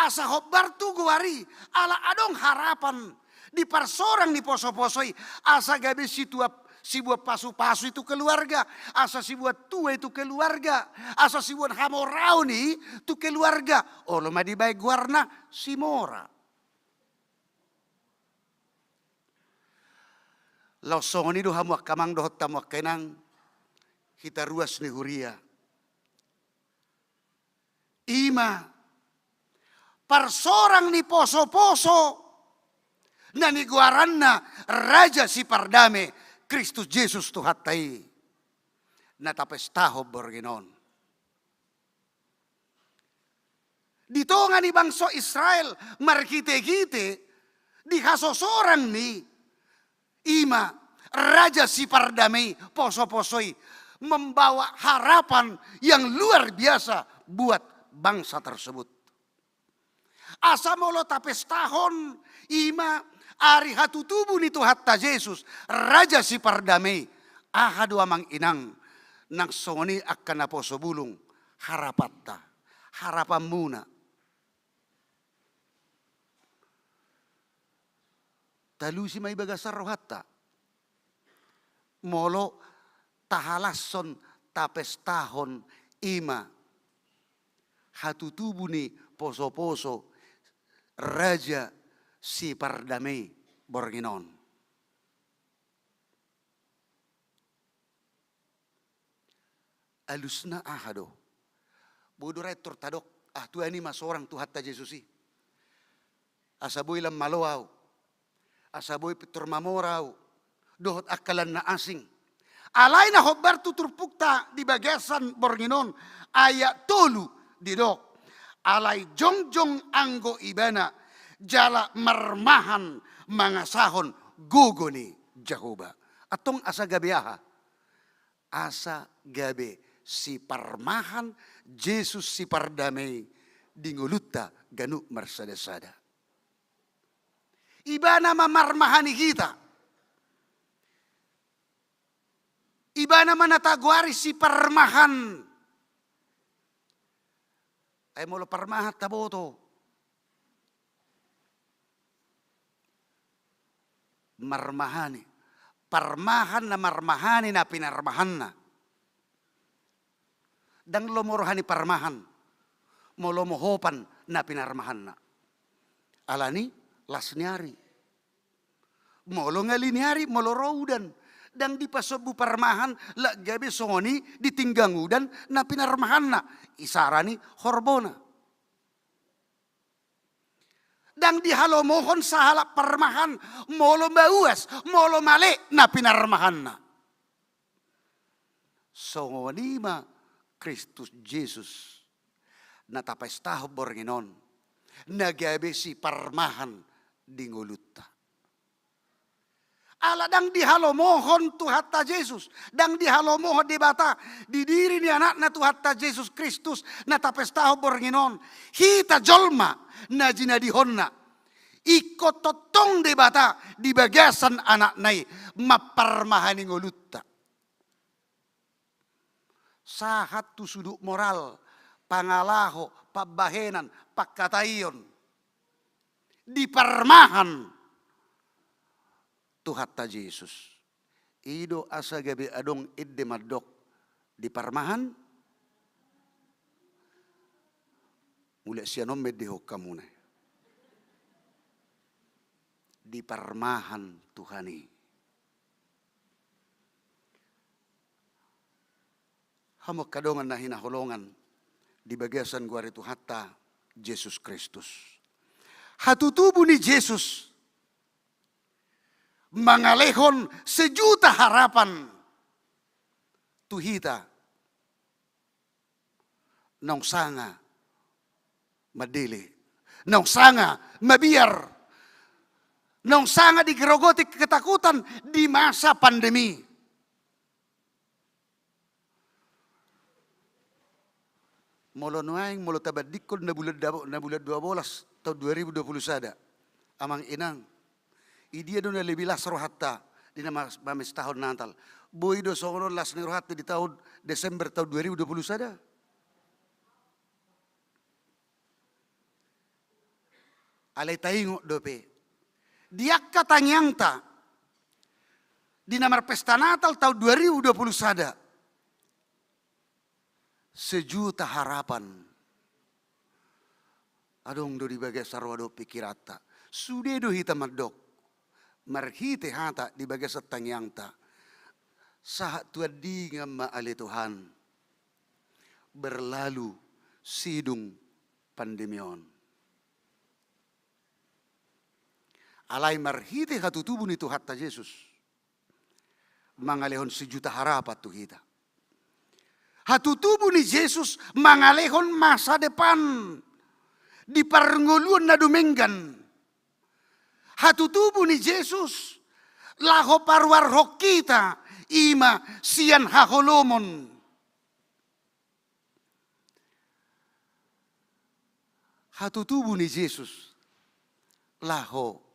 Asa hombar tu goar i, ala adong harapan di parsorang ni poso-poso i, asa gabe situa, sibuat pasu-pasu i tu keluarga, asa sibuat tua i tu keluarga, asa sibuat hamoraon i tu keluarga. Olo ma dibaen goarna Simora. Laos songon i do hamu angka amang dohot hamu angka inang, hita ruas ni huria. I ma parsorang ni poso-poso na nigoaranna Raja Sipardame, Kristus Jesus Tuhanta i, na tapestahon borngin on. Di tonga ni bangso Israel marhite-hite di hasosorang ni, i ma Raja Sipardame i, poso-poso i membawa harapan yang luar biasa buat bangsa tersebut. Asa molo tapestahon i ma ari hatutubu ni Tuhanta Jesus, Raja Sipardame i, aha do amang inang nang songon i angka naposo bulung harapanta, harapanmuna? Talusi ma i bagasan rohanta molo tahalashon, tapestahon i ma hatutubu ni poso-poso Raja Sipardame i borngin on. Alusna aha do? Boi do ra pintor tadok, ah, Tuhan i ma sorang Tuhanta Jesus i. Asa boi lam malo ahu. Asa boi pintor mamora ahu dohot angka lan na asing. Alai na hombar tu turpukta di bagasan borngin on, ayat tolu didok: Alai jongjong anggo ibana jala marmahan mangasahon gogo ni Jahowa. Antong asa gabe aha? Asa gabe siparmahan Jesus Sipardame i di ngolunta ganup marsada-sada. Ibana ma marmahani hita. Ibana ma na tagoari Siparmahan. Ai molo parmahan taboto, marmahani. Parmahan na marmahani na pinarmahanna. Ndang lomo roha ni parmahan molo mohopan na pinarmahanna. Alani las ni ari. Molo ngali ni ari, molo ro udan, ndang dipasombu parmahan, lak gabe songon i ditinggang udan na pinarmahanna, isarani horbona. Ndang dihalomohon sahalak parmahan molo mauas, molo male na pinarmahanna. Songon i ma Kristus Jesus na tapestahon borngin on, na gabe siparmahan di ngolunta. Ala ndang dihalomohon Tuhanta Jesus, ndang dihalomohon Debata di diri ni Anakna Tuhanta Jesus Kristus na tapestahon borngin on, hita jolma na jinadihonna, ingkon tongtong Debata di bagasan Anakna i mamparmahani ngolunta. Sahat tu sudut moral, pangalaho, pambahenan, pangkataion, diparmahan Tuhanta Jesus. I do asa gabe adong ende mandok, diparmahan. Mulak sian on ma endehon hamuna. Diparmahan Tuhan i. Hamu angka dongan na hinaholongan di bagasan goar ni Tuhanta Jesus Kristus. Hatutubu ni Jesus mangalehon sejuta harapan tu hita. Naung sanga mandele, naung sanga mabiar, naung sanga digerogoti ketakutan di masa pandemi. Molo nuaeng, molo tabandingkon na bulan dabo-, na bulan dua bolas tahun dua ribu dua puluh sada, amang inang, i dia do na lebih las rohanta di na mas-, mamestahon Natal? Boi do songon on las ni rohanta di tahun Desember tahun dua ribu dua puluh sada? Alai taingot dope, di angka tangiangta di na marpesta Natal tahun dua ribu dua puluh sada, sejuta harapan adong do di bagasan roha dohot pikiranta. Sude do hita mandok marhite hata di bagasan tangiangta, sahat tu andingan ma ale Tuhan, berlalu sidung pandemi on. Alai marhite hatutubu ni Tuhanta Jesus mangalehon sejuta harapan tu hita. Hatutubu ni Jesus mangalehon masa depan di parngoluon na dumenggan. Hatutubu ni Jesus laho paruarhon hita, i ma sian haholomon. Hatutubu ni Jesus laho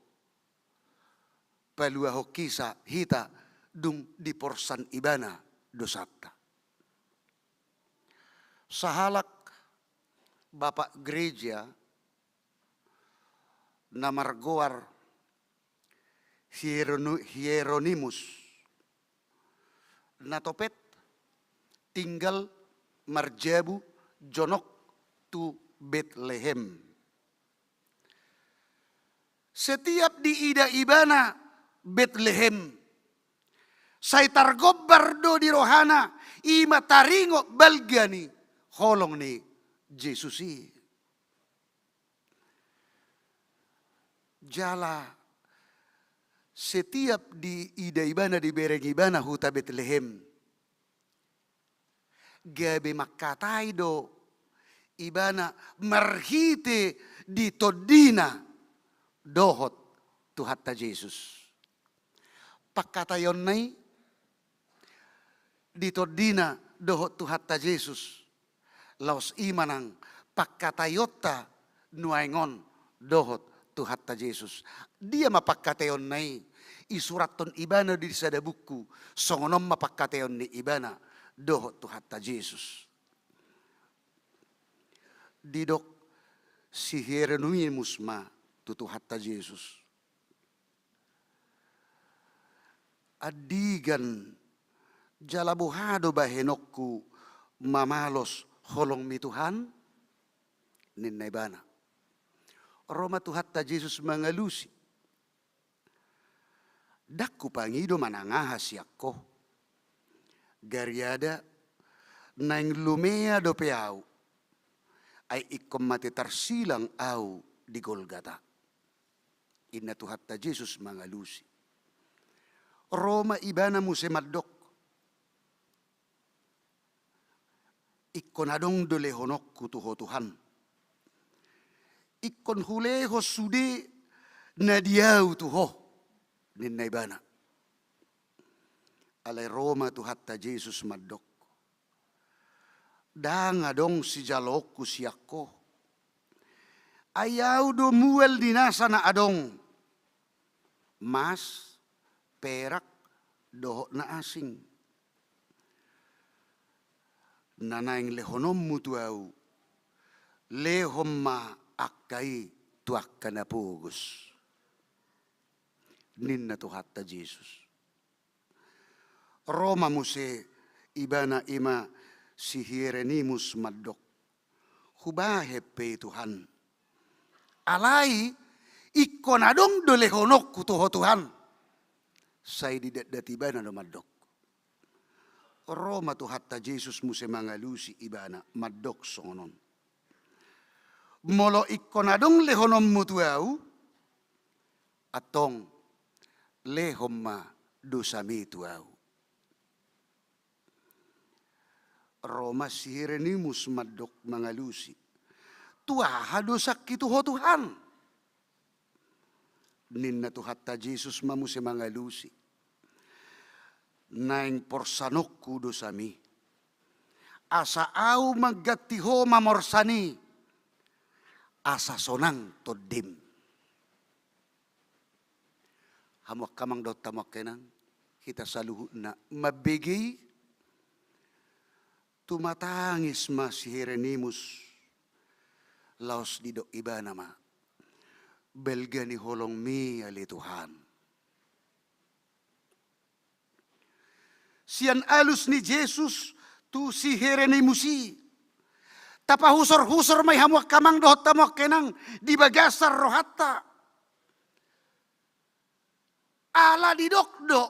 paluahon hisa-, hita dung diporsan Ibana dosanta. Sahalak bapak gereja na margoar Hieronu-, Hieronimus, na topet tinggal marjabu jonok tu Betlehem. Setiap diida ibana Betlehem, sai targombar do di rohana, i ma taringot balga ni holong ni Jesus i. Jala setiap diida ibana, dibereng ibana huta Betlehem, gabe mangkatai do ibana marhite di tondina dohot Tuhanta Jesus. Pangkataionna i di tondina dohot Tuhanta Jesus. Laos i ma nang pangkataionta nuaeng on dohot Tuhanta Jesus. Dia ma pangkataionna i? Isurathon ibana di sada buku, songon on ma pangkataion ni ibana dohot Tuhanta Jesus. Didok si Hieronimus ma tu Tuhanta Jesus, "Andigan jala boha do bahenonku mamalos holongmi, Tuhan?" ninna ibana. Ro ma Tuhanta Jesus mangalusi, "Ndang hupangido manang aha sian ho. Gariada naeng lumea dope ahu, ai ingkon mate tarsilang ahu di Golgata," ninna Tuhanta Jesus mangalusi. Ro ma ibana muse mandok, "Ingkon adong do lehononku tu ho, Tuhan. Ingkon hulehon sude na di ahu tu ho," ninna ibana. Alai ro ma Tuhanta Jesus mandok, "Ndang adong sijaloonku sian ho. Ai ahu do mual ni nasa na adong, mas, perak, dohot na asing. Na naeng lehononmu tu ahu, Lehon ma angka i tu angka na pogos, ninna Tuhanta Jesus. Ro ma muse ibana, i ma si Hirenimus, mandok: Hubahen pe i, Tuhan. Alai ingkon adong do lehononku tu ho, Tuhan. Sai didatdat ibana do mandok. Ro ma Tuhanta Jesus muse mangalusi ibana, mandok songon on: Molo ingkon adong lehononmu tu ahu, antong lehon ma dosami tu ahu. Ro ma si Hirenimus mandok mangalusi: Tu aha dosangki tu ho, Tuhan? Ninna Tuhanta Jesus ma muse mangalusi: Naeng porsanonku dosami, asa ahu mangganti ho mamorsan i, asa sonang tondim. Hamu angka amang dohot hamu angka inang, hita saluhutna mambege i, tumatangis ma si Hirenimus, laos didok ibana ma: Balga ni holongmi ale, Tuhan. Sian alus ni Jesus tu si Hirenimus i, tapahusorhusor ma i hamu angka amang dohot hamu angka inang di bagasan rohanta. Ala didok do,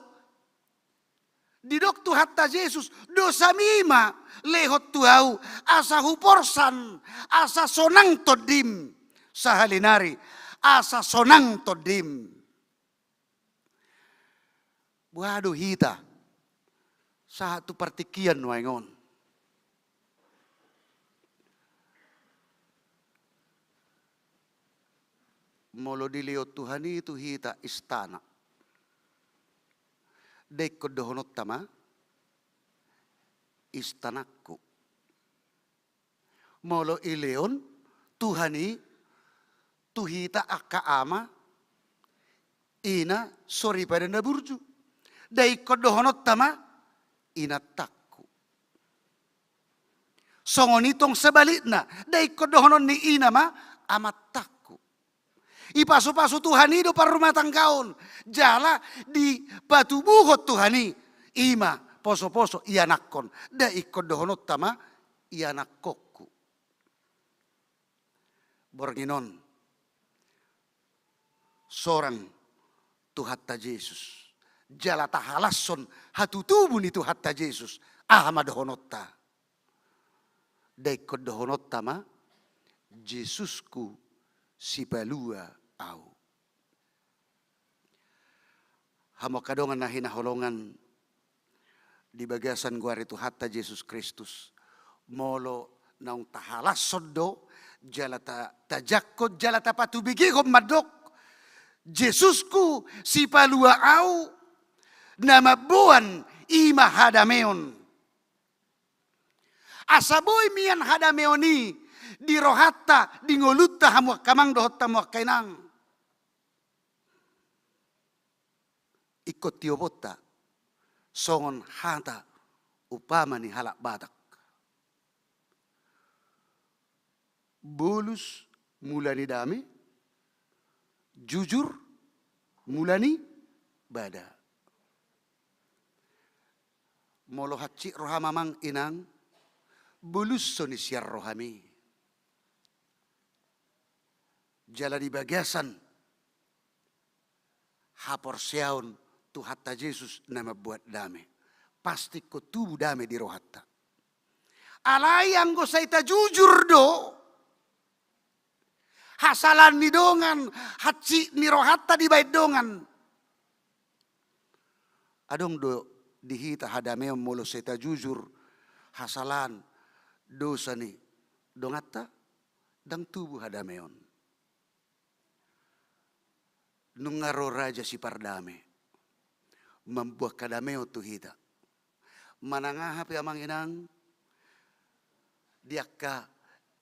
didok Tuhanta Jesus: Dosami ma lehon tu ahu, asa huporsan, asa sonang tondim sahali nari, asa sonang tondim. Boha do hita sahat tu partingkian nuaeng on? Molo dilehon Tuhan i tu hita istana, nda ingkon dohononta ma: Istanangku. Molo dilehon Tuhan i tu hita angka ama, ina, soripada na burju, nda ingkon dohononta ma: Inantangku. Songon i tong sebalikna, nda ingkon dohonon ni ina ma: Amantangku. Dipasupasu Tuhan i do parrumatanggaon, jala dipatubuhon Tuhan i, i ma posoposo ianakhon, nda ingkon dohononta ma: Ianakkonku. Borngin on sorang Tuhanta Jesus, jala tahalashon hatutubu ni Tuhanta Jesus, aha ma dohononta? Nda ingkon dohononta ma: Jesusku, sipalua ahu. Hamu angka dongan na hinaholongan di bagasan goar ni Tuhanta Jesus Kristus, molo naung tahalashon do, jala ta-, tajangkon, jala tapatubegehon mandok: Jesusku, sipalua ahu, na mamboan i ma hadameon. Asa boi mian hadameon i di rohanta, di ngolunta, hamu angka amang dohot hamu angka inang. Ingkon tioponta songon hata umpama ni halak Batak: Bolus mula ni dame, jujur mula ni bada. Molo hansit roham amang inang, bolushon i sian rohami. Jala di bagasan haporseaon Tuhanta Jesus na mamboan dame, pasti ingkon tubu dame di rohanta. Alai anggo sai tajujur do, hasalaan ni dongan hansit ni rohanta dibahen dongan, adong do di hita hadameon molo sai tajujur hasalaan dosa ni donganta? Ndang tubu hadameon. Nunga ro Raja Sipardame mamboan hadameon tu hita. Manang aha pe amang inang, di angka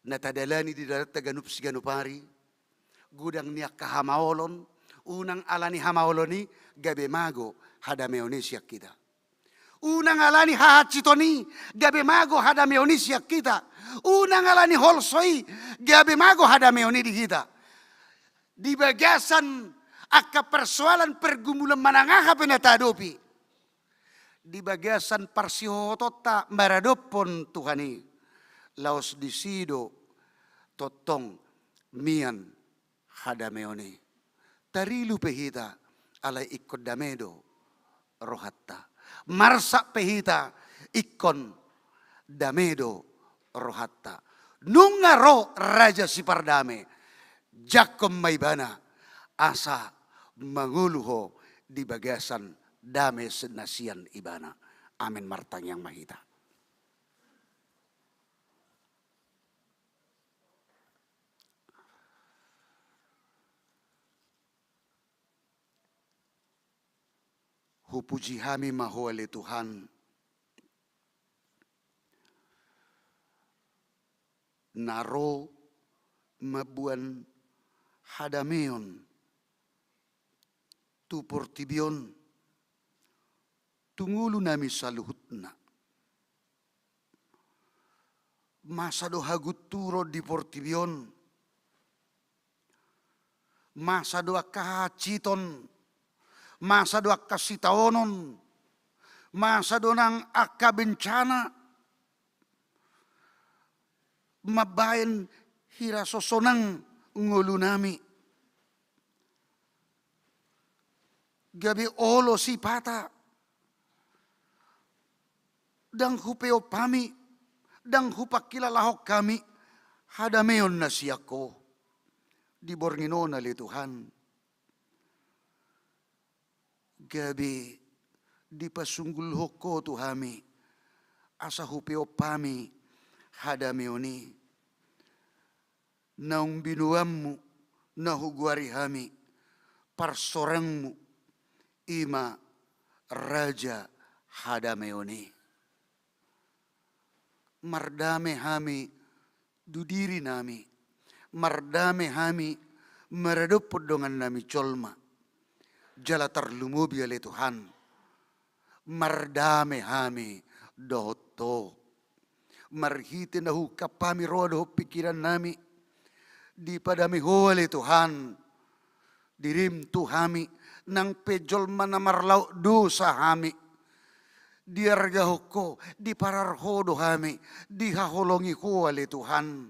na tadalani di dalanta ganup siganup ari, godang ni angka hamaolon, unang ala ni hamaolon i gabe mago hadameon i sian hita. Unang alani hahansiton i gabe mago hadameon i sian hita. Unang alani holso i gabe mago hadameon i di hita. Di bagasan angka persoalan pergumulan manang aha pe na tahadopi, di bagasan parsihohotonta maradophon Tuhan i, laos disi do tongtong mian hadameon i. Tarilu pe hita, alai ingkon dame do rohanta. Marsak pe hita, ingkon dame do rohanta. Nunga ro Raja Sipardame, jangkon ma Ibana asa mangolu ho di bagasan dame na sian Ibana. Amen. Martangiang ma hita. Hupuji hami ma Ho ale Tuhan, na ro mamboan hadameon tu portibi on, tu ngolunami saluhutna. Masa do hagunturon di portibi on, masa do angka hahansiton, masa do angka sitaonon, masa do nang angka bencana mambahen hira so sonang ngolunami. Gabe olo sipata, ndang hupeop hami, ndang hupangkilalahon hami hadameon na sian Ho di borngin on ale Tuhan. Gabe dipasunggulhon Ho tu hami, asa hupeop hami hadameon i. Naung binoanmu na hugoari hami, parsorangmu, i ma Raja hadameon i. Mardame hami tu dirinami, mardame hami maradophon dongannami jolma. Jala tarlumobi ale Tuhan, mardame hami dohot Ho. Marhite na huungkap hami roha dohot pingkirannami, dipadame Ho ale Tuhan dirim tu hami, nang pe jolma na marlaok dosa hami. Diargahon Ho, diparar Ho do hami, dihaholongi Ho ale Tuhan.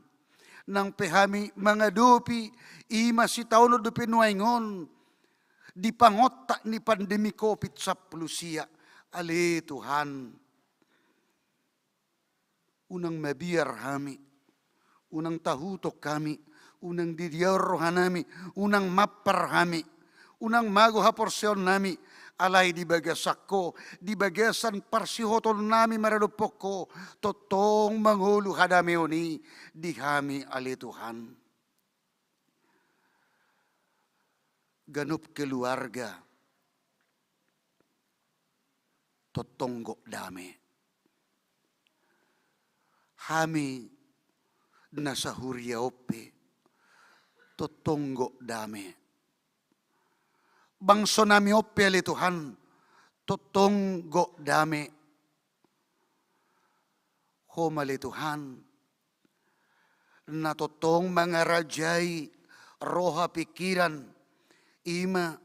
Nang pe hami mangadopi i ma sitaonon dope nuaeng on, di pangontak ni pandemi Covid sampulu sia, ale Tuhan, unang mabiar hami, unang tahuton hami, unang didiaon rohanami, unang mampar hami, unang mago haporseaonnami, alai di bagasan Ho, di bagasan parsihohotonnami maradophon Ho, tongtong mangolu hadameon i di hami ale Tuhan. Ganup keluarga tongtong gok dame. Hami na sahuria on pe tongtong gok dame. Bangsonami on pe ale Tuhan tongtong gok dame. Ho ma ale Tuhan, na tongtong mangarajai roha pingkiran, i ma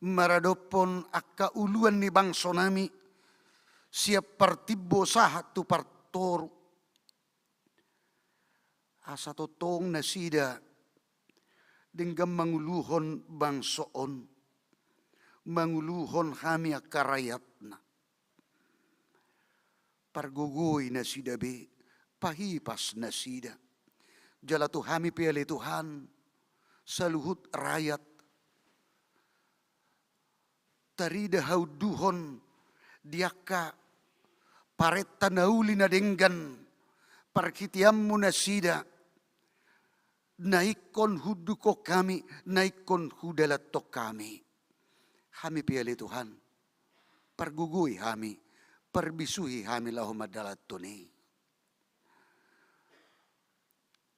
maradophon angka uluan ni bangsonami sian partimbo sahat tu partoru. Asa tongtong nasida denggan manguluhon bangso on, manguluhon hami angka rakyatna. Pargogoi nasida be, pahipas nasida. Jala tu hami pe ale Tuhan, saluhut rakyat, tarida haunduhon di angka parenta na uli na denggan, parhiteanmu nasida, na ingkon huundukhon hami, na ingkon hudalanhon hami. Hami pe ale Tuhan, pargogoi hami, parbisuhi hami laho mandalanhon i.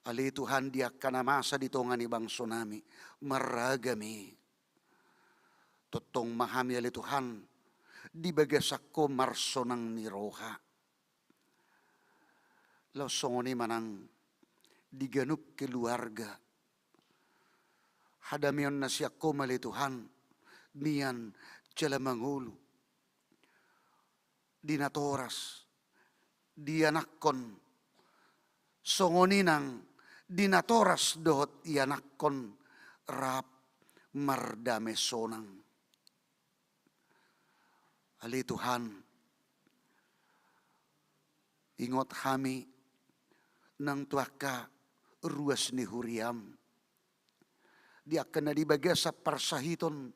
Ale Tuhan, di angka na masa di tonga ni bangsonami, marragam i. Tongtong ma hami ale Tuhan, di bagasan Ho marsonang ni roha. Laos songon i ma nang di ganup keluarga. Hadameon na sian Ho ma ale Tuhan, nian jala mangolu di natoras, di anakkon, songon i nang di natoras dohot ianakhon rap mardame sonang. Ale Tuhan, ingot hami nang tu angka ruas ni huriaM, di angka na di bagasan parsahiton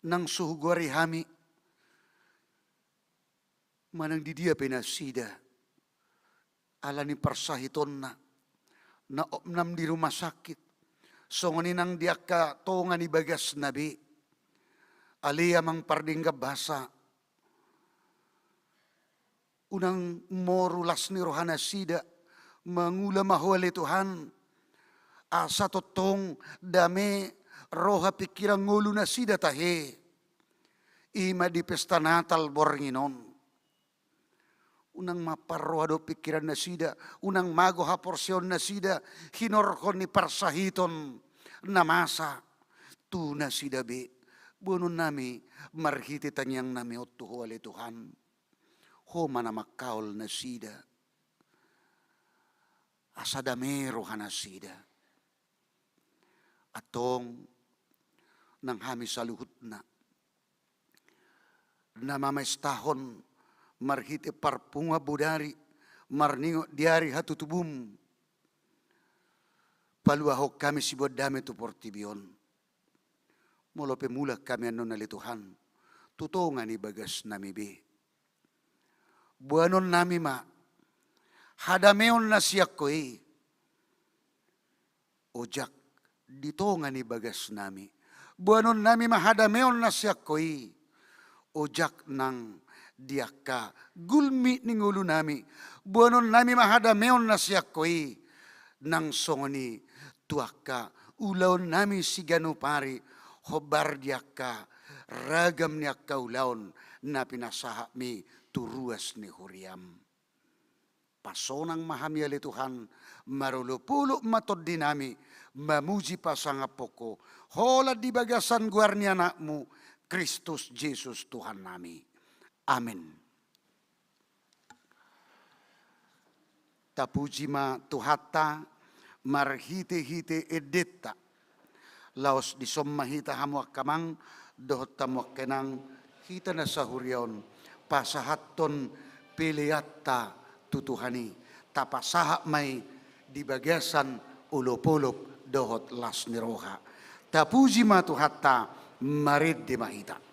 nang so hugoari hami, manang di dia pe nasida, ala ni parsahitonna, na opnam di rumah sakit, songon i nang di angka tonga ni bagasna be. Ale Amang pardenggan basa, unang moru las ni roha nasida, mangula ma Ho ale Tuhan, asa tongtong dame roha, pingkiran, ngolu nasida tahe. I ma di pesta Natal borngin on. Unang mamparroha do pingkiran nasida, unang mago haporseaon nasida, hinorhon ni parsahiton na masa tu nasida be. Boanon nami marhite tangiang nami on tu Ho ale Tuhan. Ho ma na mangkaol nasida, asa dame roha nasida. Antong nang hami saluhutna, na mamestahon marhite parpunguan bodari, marningot di ari hatutubuM, paluahon hami siboan dame tu portibi on. Molo pe mulak hami annon ale Tuhan, tu tonga ni bagasnami be, boanon nami ma hadameon na sian Ho i, ojak di tonga ni bagasnami. Boanon nami ma hadameon na sian Ho i, ojak nang di angka gulmit ni ngolunami. Boanon nami ma hadameon na sian Ho i, nang songon i tu angka ulaonnami siganup ari, hombar di angka ragam ni angka ulaon na pinasahatMi tu ruas ni huriaM. Pasonang ma hami ale Tuhan, marolopolop ma tondinami, mamuji pasangaphon Ho, holan di bagasan goar ni AnakMu, Kristus Jesus Tuhannami. Amen. Tapuji ma Tuhanta marhitehite endenta. Laos dison ma hita hamu angka amang dohot hamu angka inang, hita na sahuria on pasahathon peleanta tu Tuhan i, tapasahat ma i di bagasan olopolop dohot las ni roha. Tapuji ma Tuhanta, marende ma hita.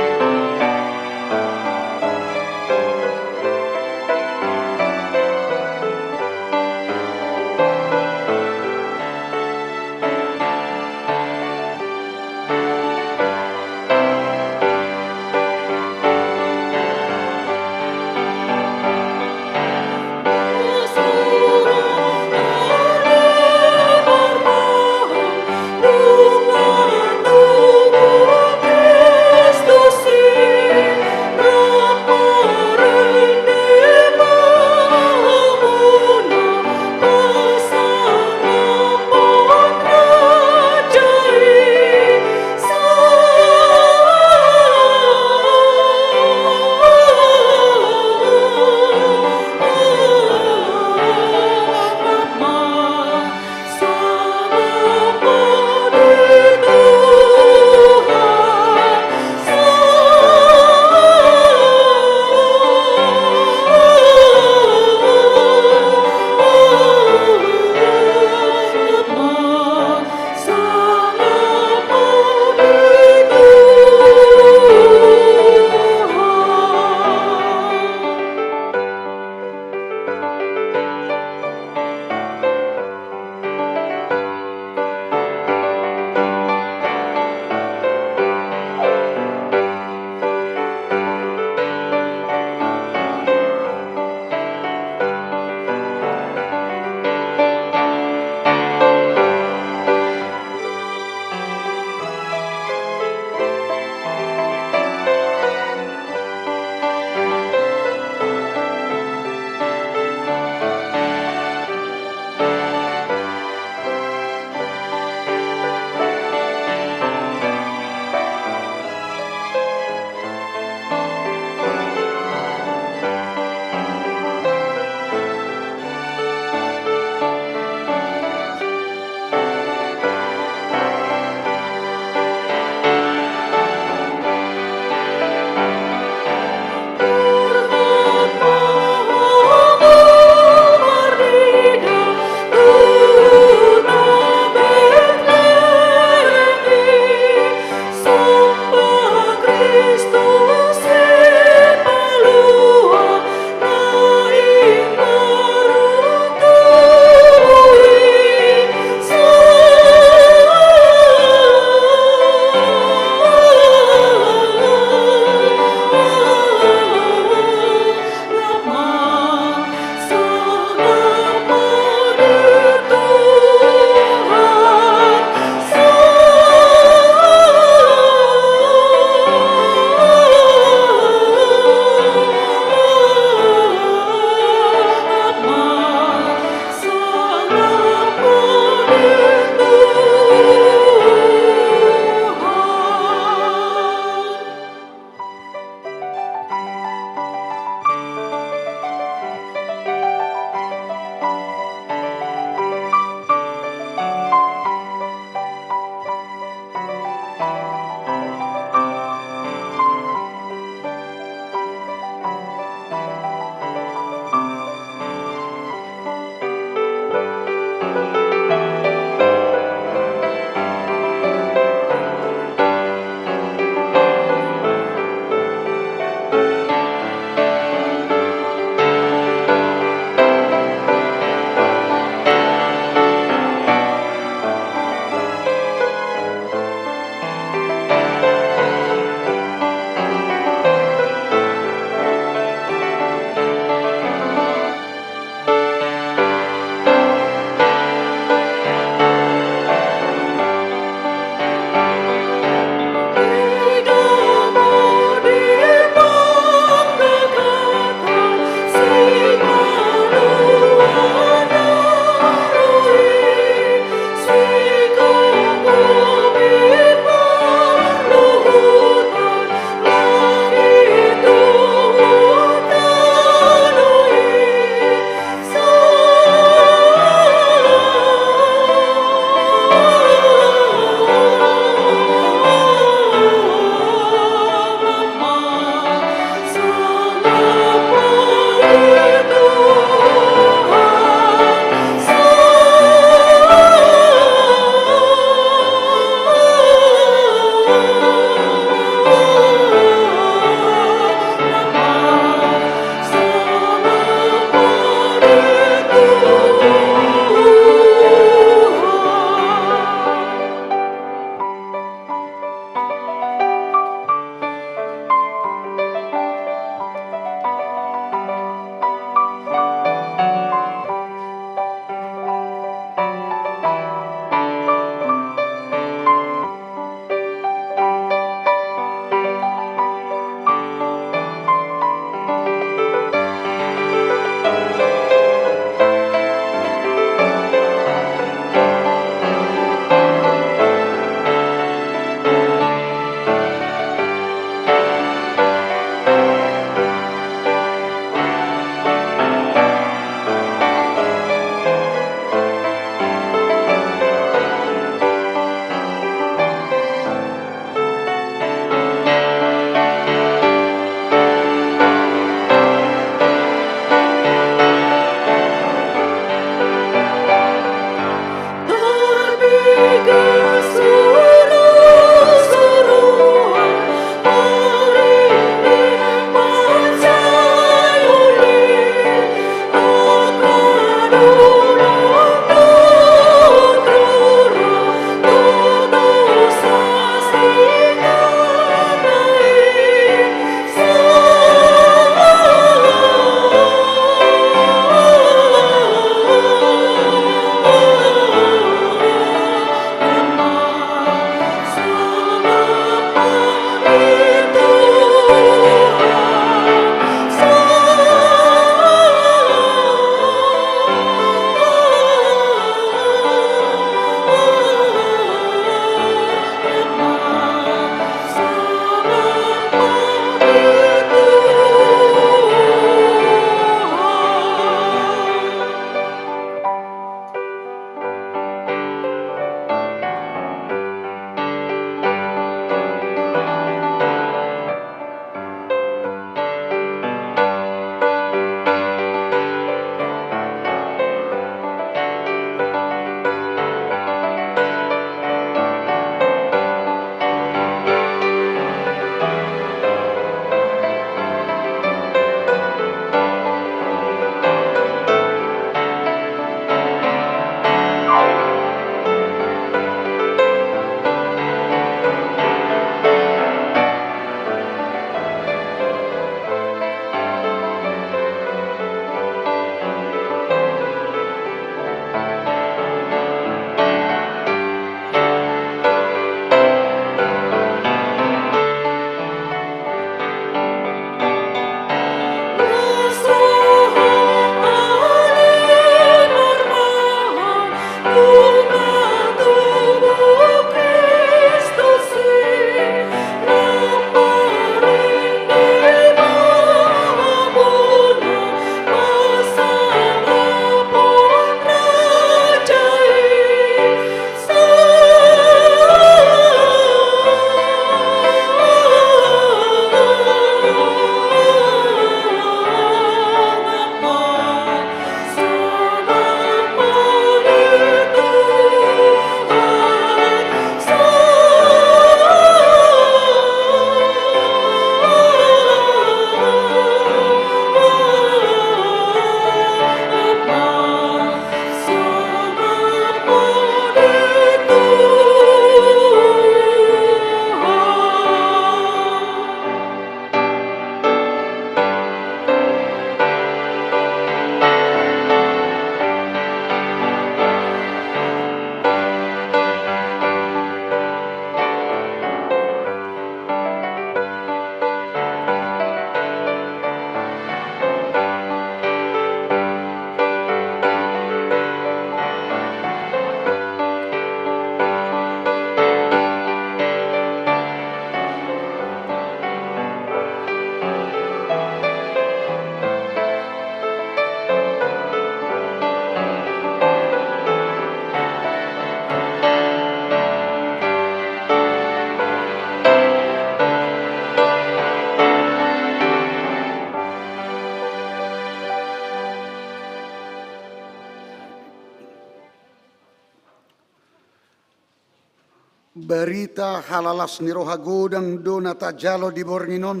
Barita halalas ni roha godang do na tajalo di borngin on.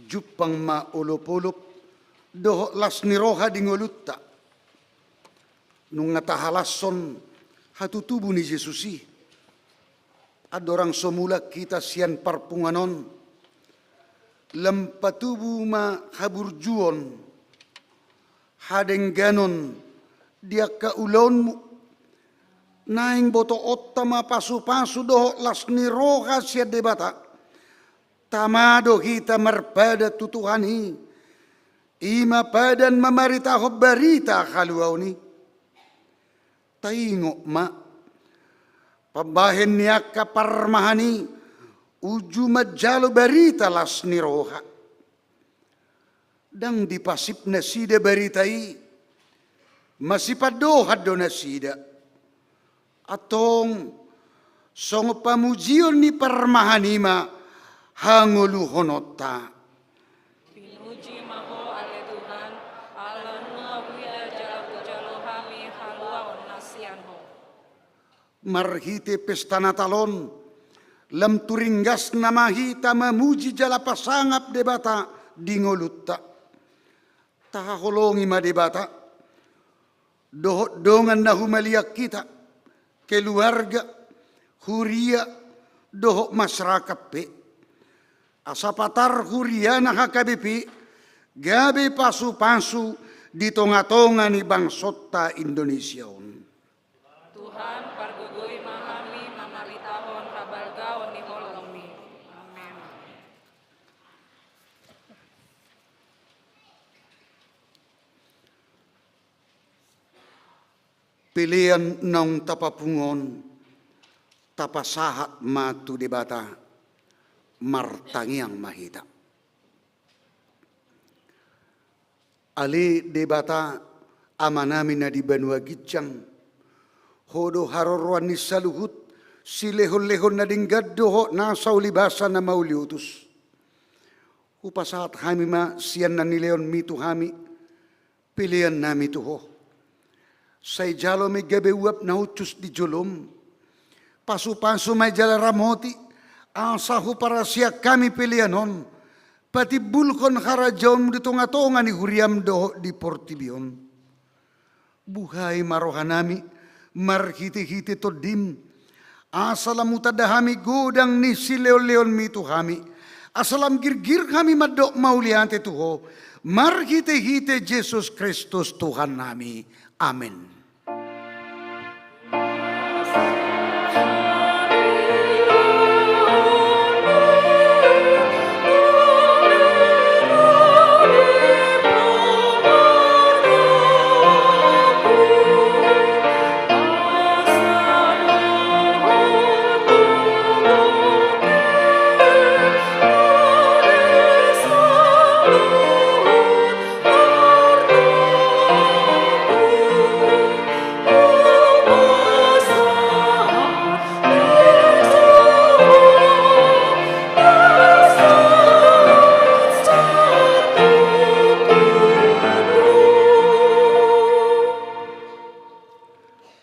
Jumpang ma olopolop dohot las ni roha di ngolunta. Nunga tahalashon hatutubu ni Jesus i. Andorang so mulak hita sian parpunguan on, lam patubu ma haburjuon, hadengganon di angka ulaonmu. Naeng botoonta ma pasupasu dohot las ni roha sian Debata. Tama do hita marpadan tu Tuhan i. I ma padan mamaritahon barita haluaon i. Taingot ma, pambahen ni angka parmahan i uju manjalo barita las ni roha. Ndang dipasip nasida barita i, masipandohan do nasida. Antong songon pamujion ni parmahan i ma hangoluhononta. Pinuji ma Ho ale Tuhan, ala nunga huida jala hujalo hami haluaon na sian Ho. Marhite pesta Natal on, lam tu ringgasna ma hita mamuji jala pasangap Debata di ngolunta. Tahaholongi ma Debata dohot dongan na humaliang hita, keluarga, huria, dohot masyarakat pe. Asa patar huriana H K B P gabe pasupasu di tongatonga ni bangsonta Indonesia on. Tuhan, pargogoi ma hami mamaritahon habalgaon ni holongmi. Amen. Pelean naung tapapungu on, tapasahat ma tu Debata, martangiang ma hita. Ale Debata, Amanami na di banua ginjang, Ho do haroroan ni saluhut, silehonlehon na denggan dohot nasa ulibasa na mauliutus. Hupasahat hami ma sian na nilehonmi tu hami peleannami tu Ho. Sai jalo ma i gabe uap na hushus di jolom. Pasupasu ma i jala ramoti, asa huparasian hami pelean on patimbulhon harajaonmu di tongatonga ni huriam dohot di portibi on. Buhai ma rohanami marhitehite Tondim, asa lam hutanda hami godang ni silehonlehonmi tu hami, asa lam girgir hami mandok mauliate tu Ho, marhitehite Jesus Kristus Tuhannami. Amen.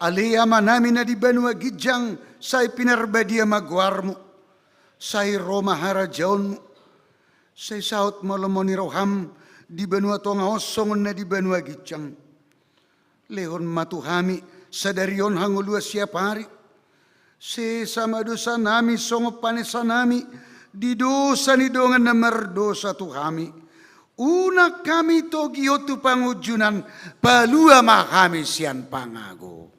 Ale Amanami na di banua ginjang, sai pinarbadia ma goarmu, sai ro ma harajaonmu, sai saut ma lomo ni roham di banua tonga on songon na di banua ginjang. Lehon ma tu hami sadari on hangoluan siapari. Sesa ma dosanami songon panesanami di dosa ni dongan na mardosa tu hami. Unang hami togihon tu pangunjunan, palua ma hami sian pangago.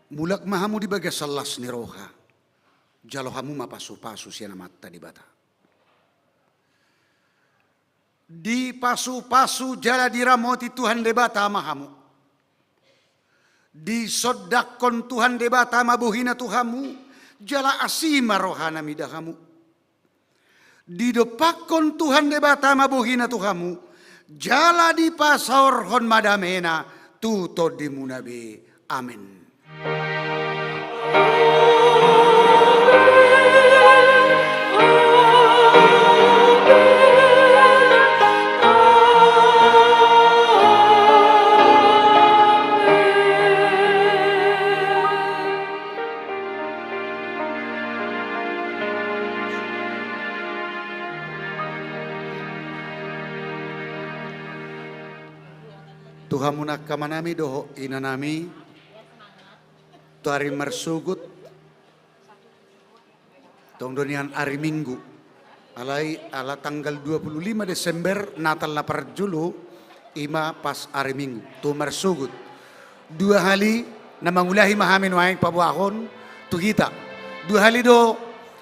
Mulak ma hamu di bagasan las ni roha. Jalo hamu ma pasupasu sian Amanta Debata. Dipasupasu jala diramoti Tuhan Debata ma hamu. Disondangkon Tuhan Debata ma bohina tu hamu, jala asi ma rohana mida hamu. Didompakkon Tuhan Debata ma bohina tu hamu, jala dipasaorhon ma damena tu tondimuna be. Amen. Tu hamu angka amanami dohot inanami, tu ari marsogot, tong do nian ari Minggu. Alai ala tanggal dua puluh lima Desember, Natal na parjolo, i ma pas ari Minggu. Tu marsogot. Dua hali na mangulahi ma hami nuaeng paboahon, tu hita. Dua hali do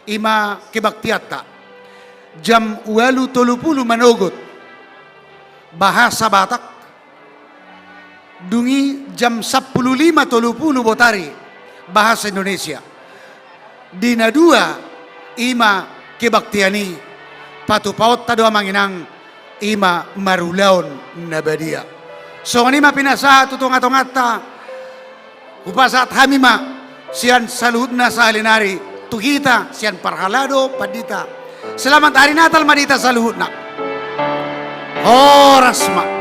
i ma kebaktianta. Jam ualu tolu pulu manogot bahasa Batak, dung i jam sampulu lima tolu pulu botari bahasa Indonesia. Di na dua i ma kebaktian i, patupaonta do amang inang, i ma marulaon na badia. Songon i ma pinasahat tu tongatonganta. Hupasahat hami ma sian saluhutna sahali nari tu hita sian parhalado pandita. Selamat Hari Natal ma di hita saluhutna. Horas ma.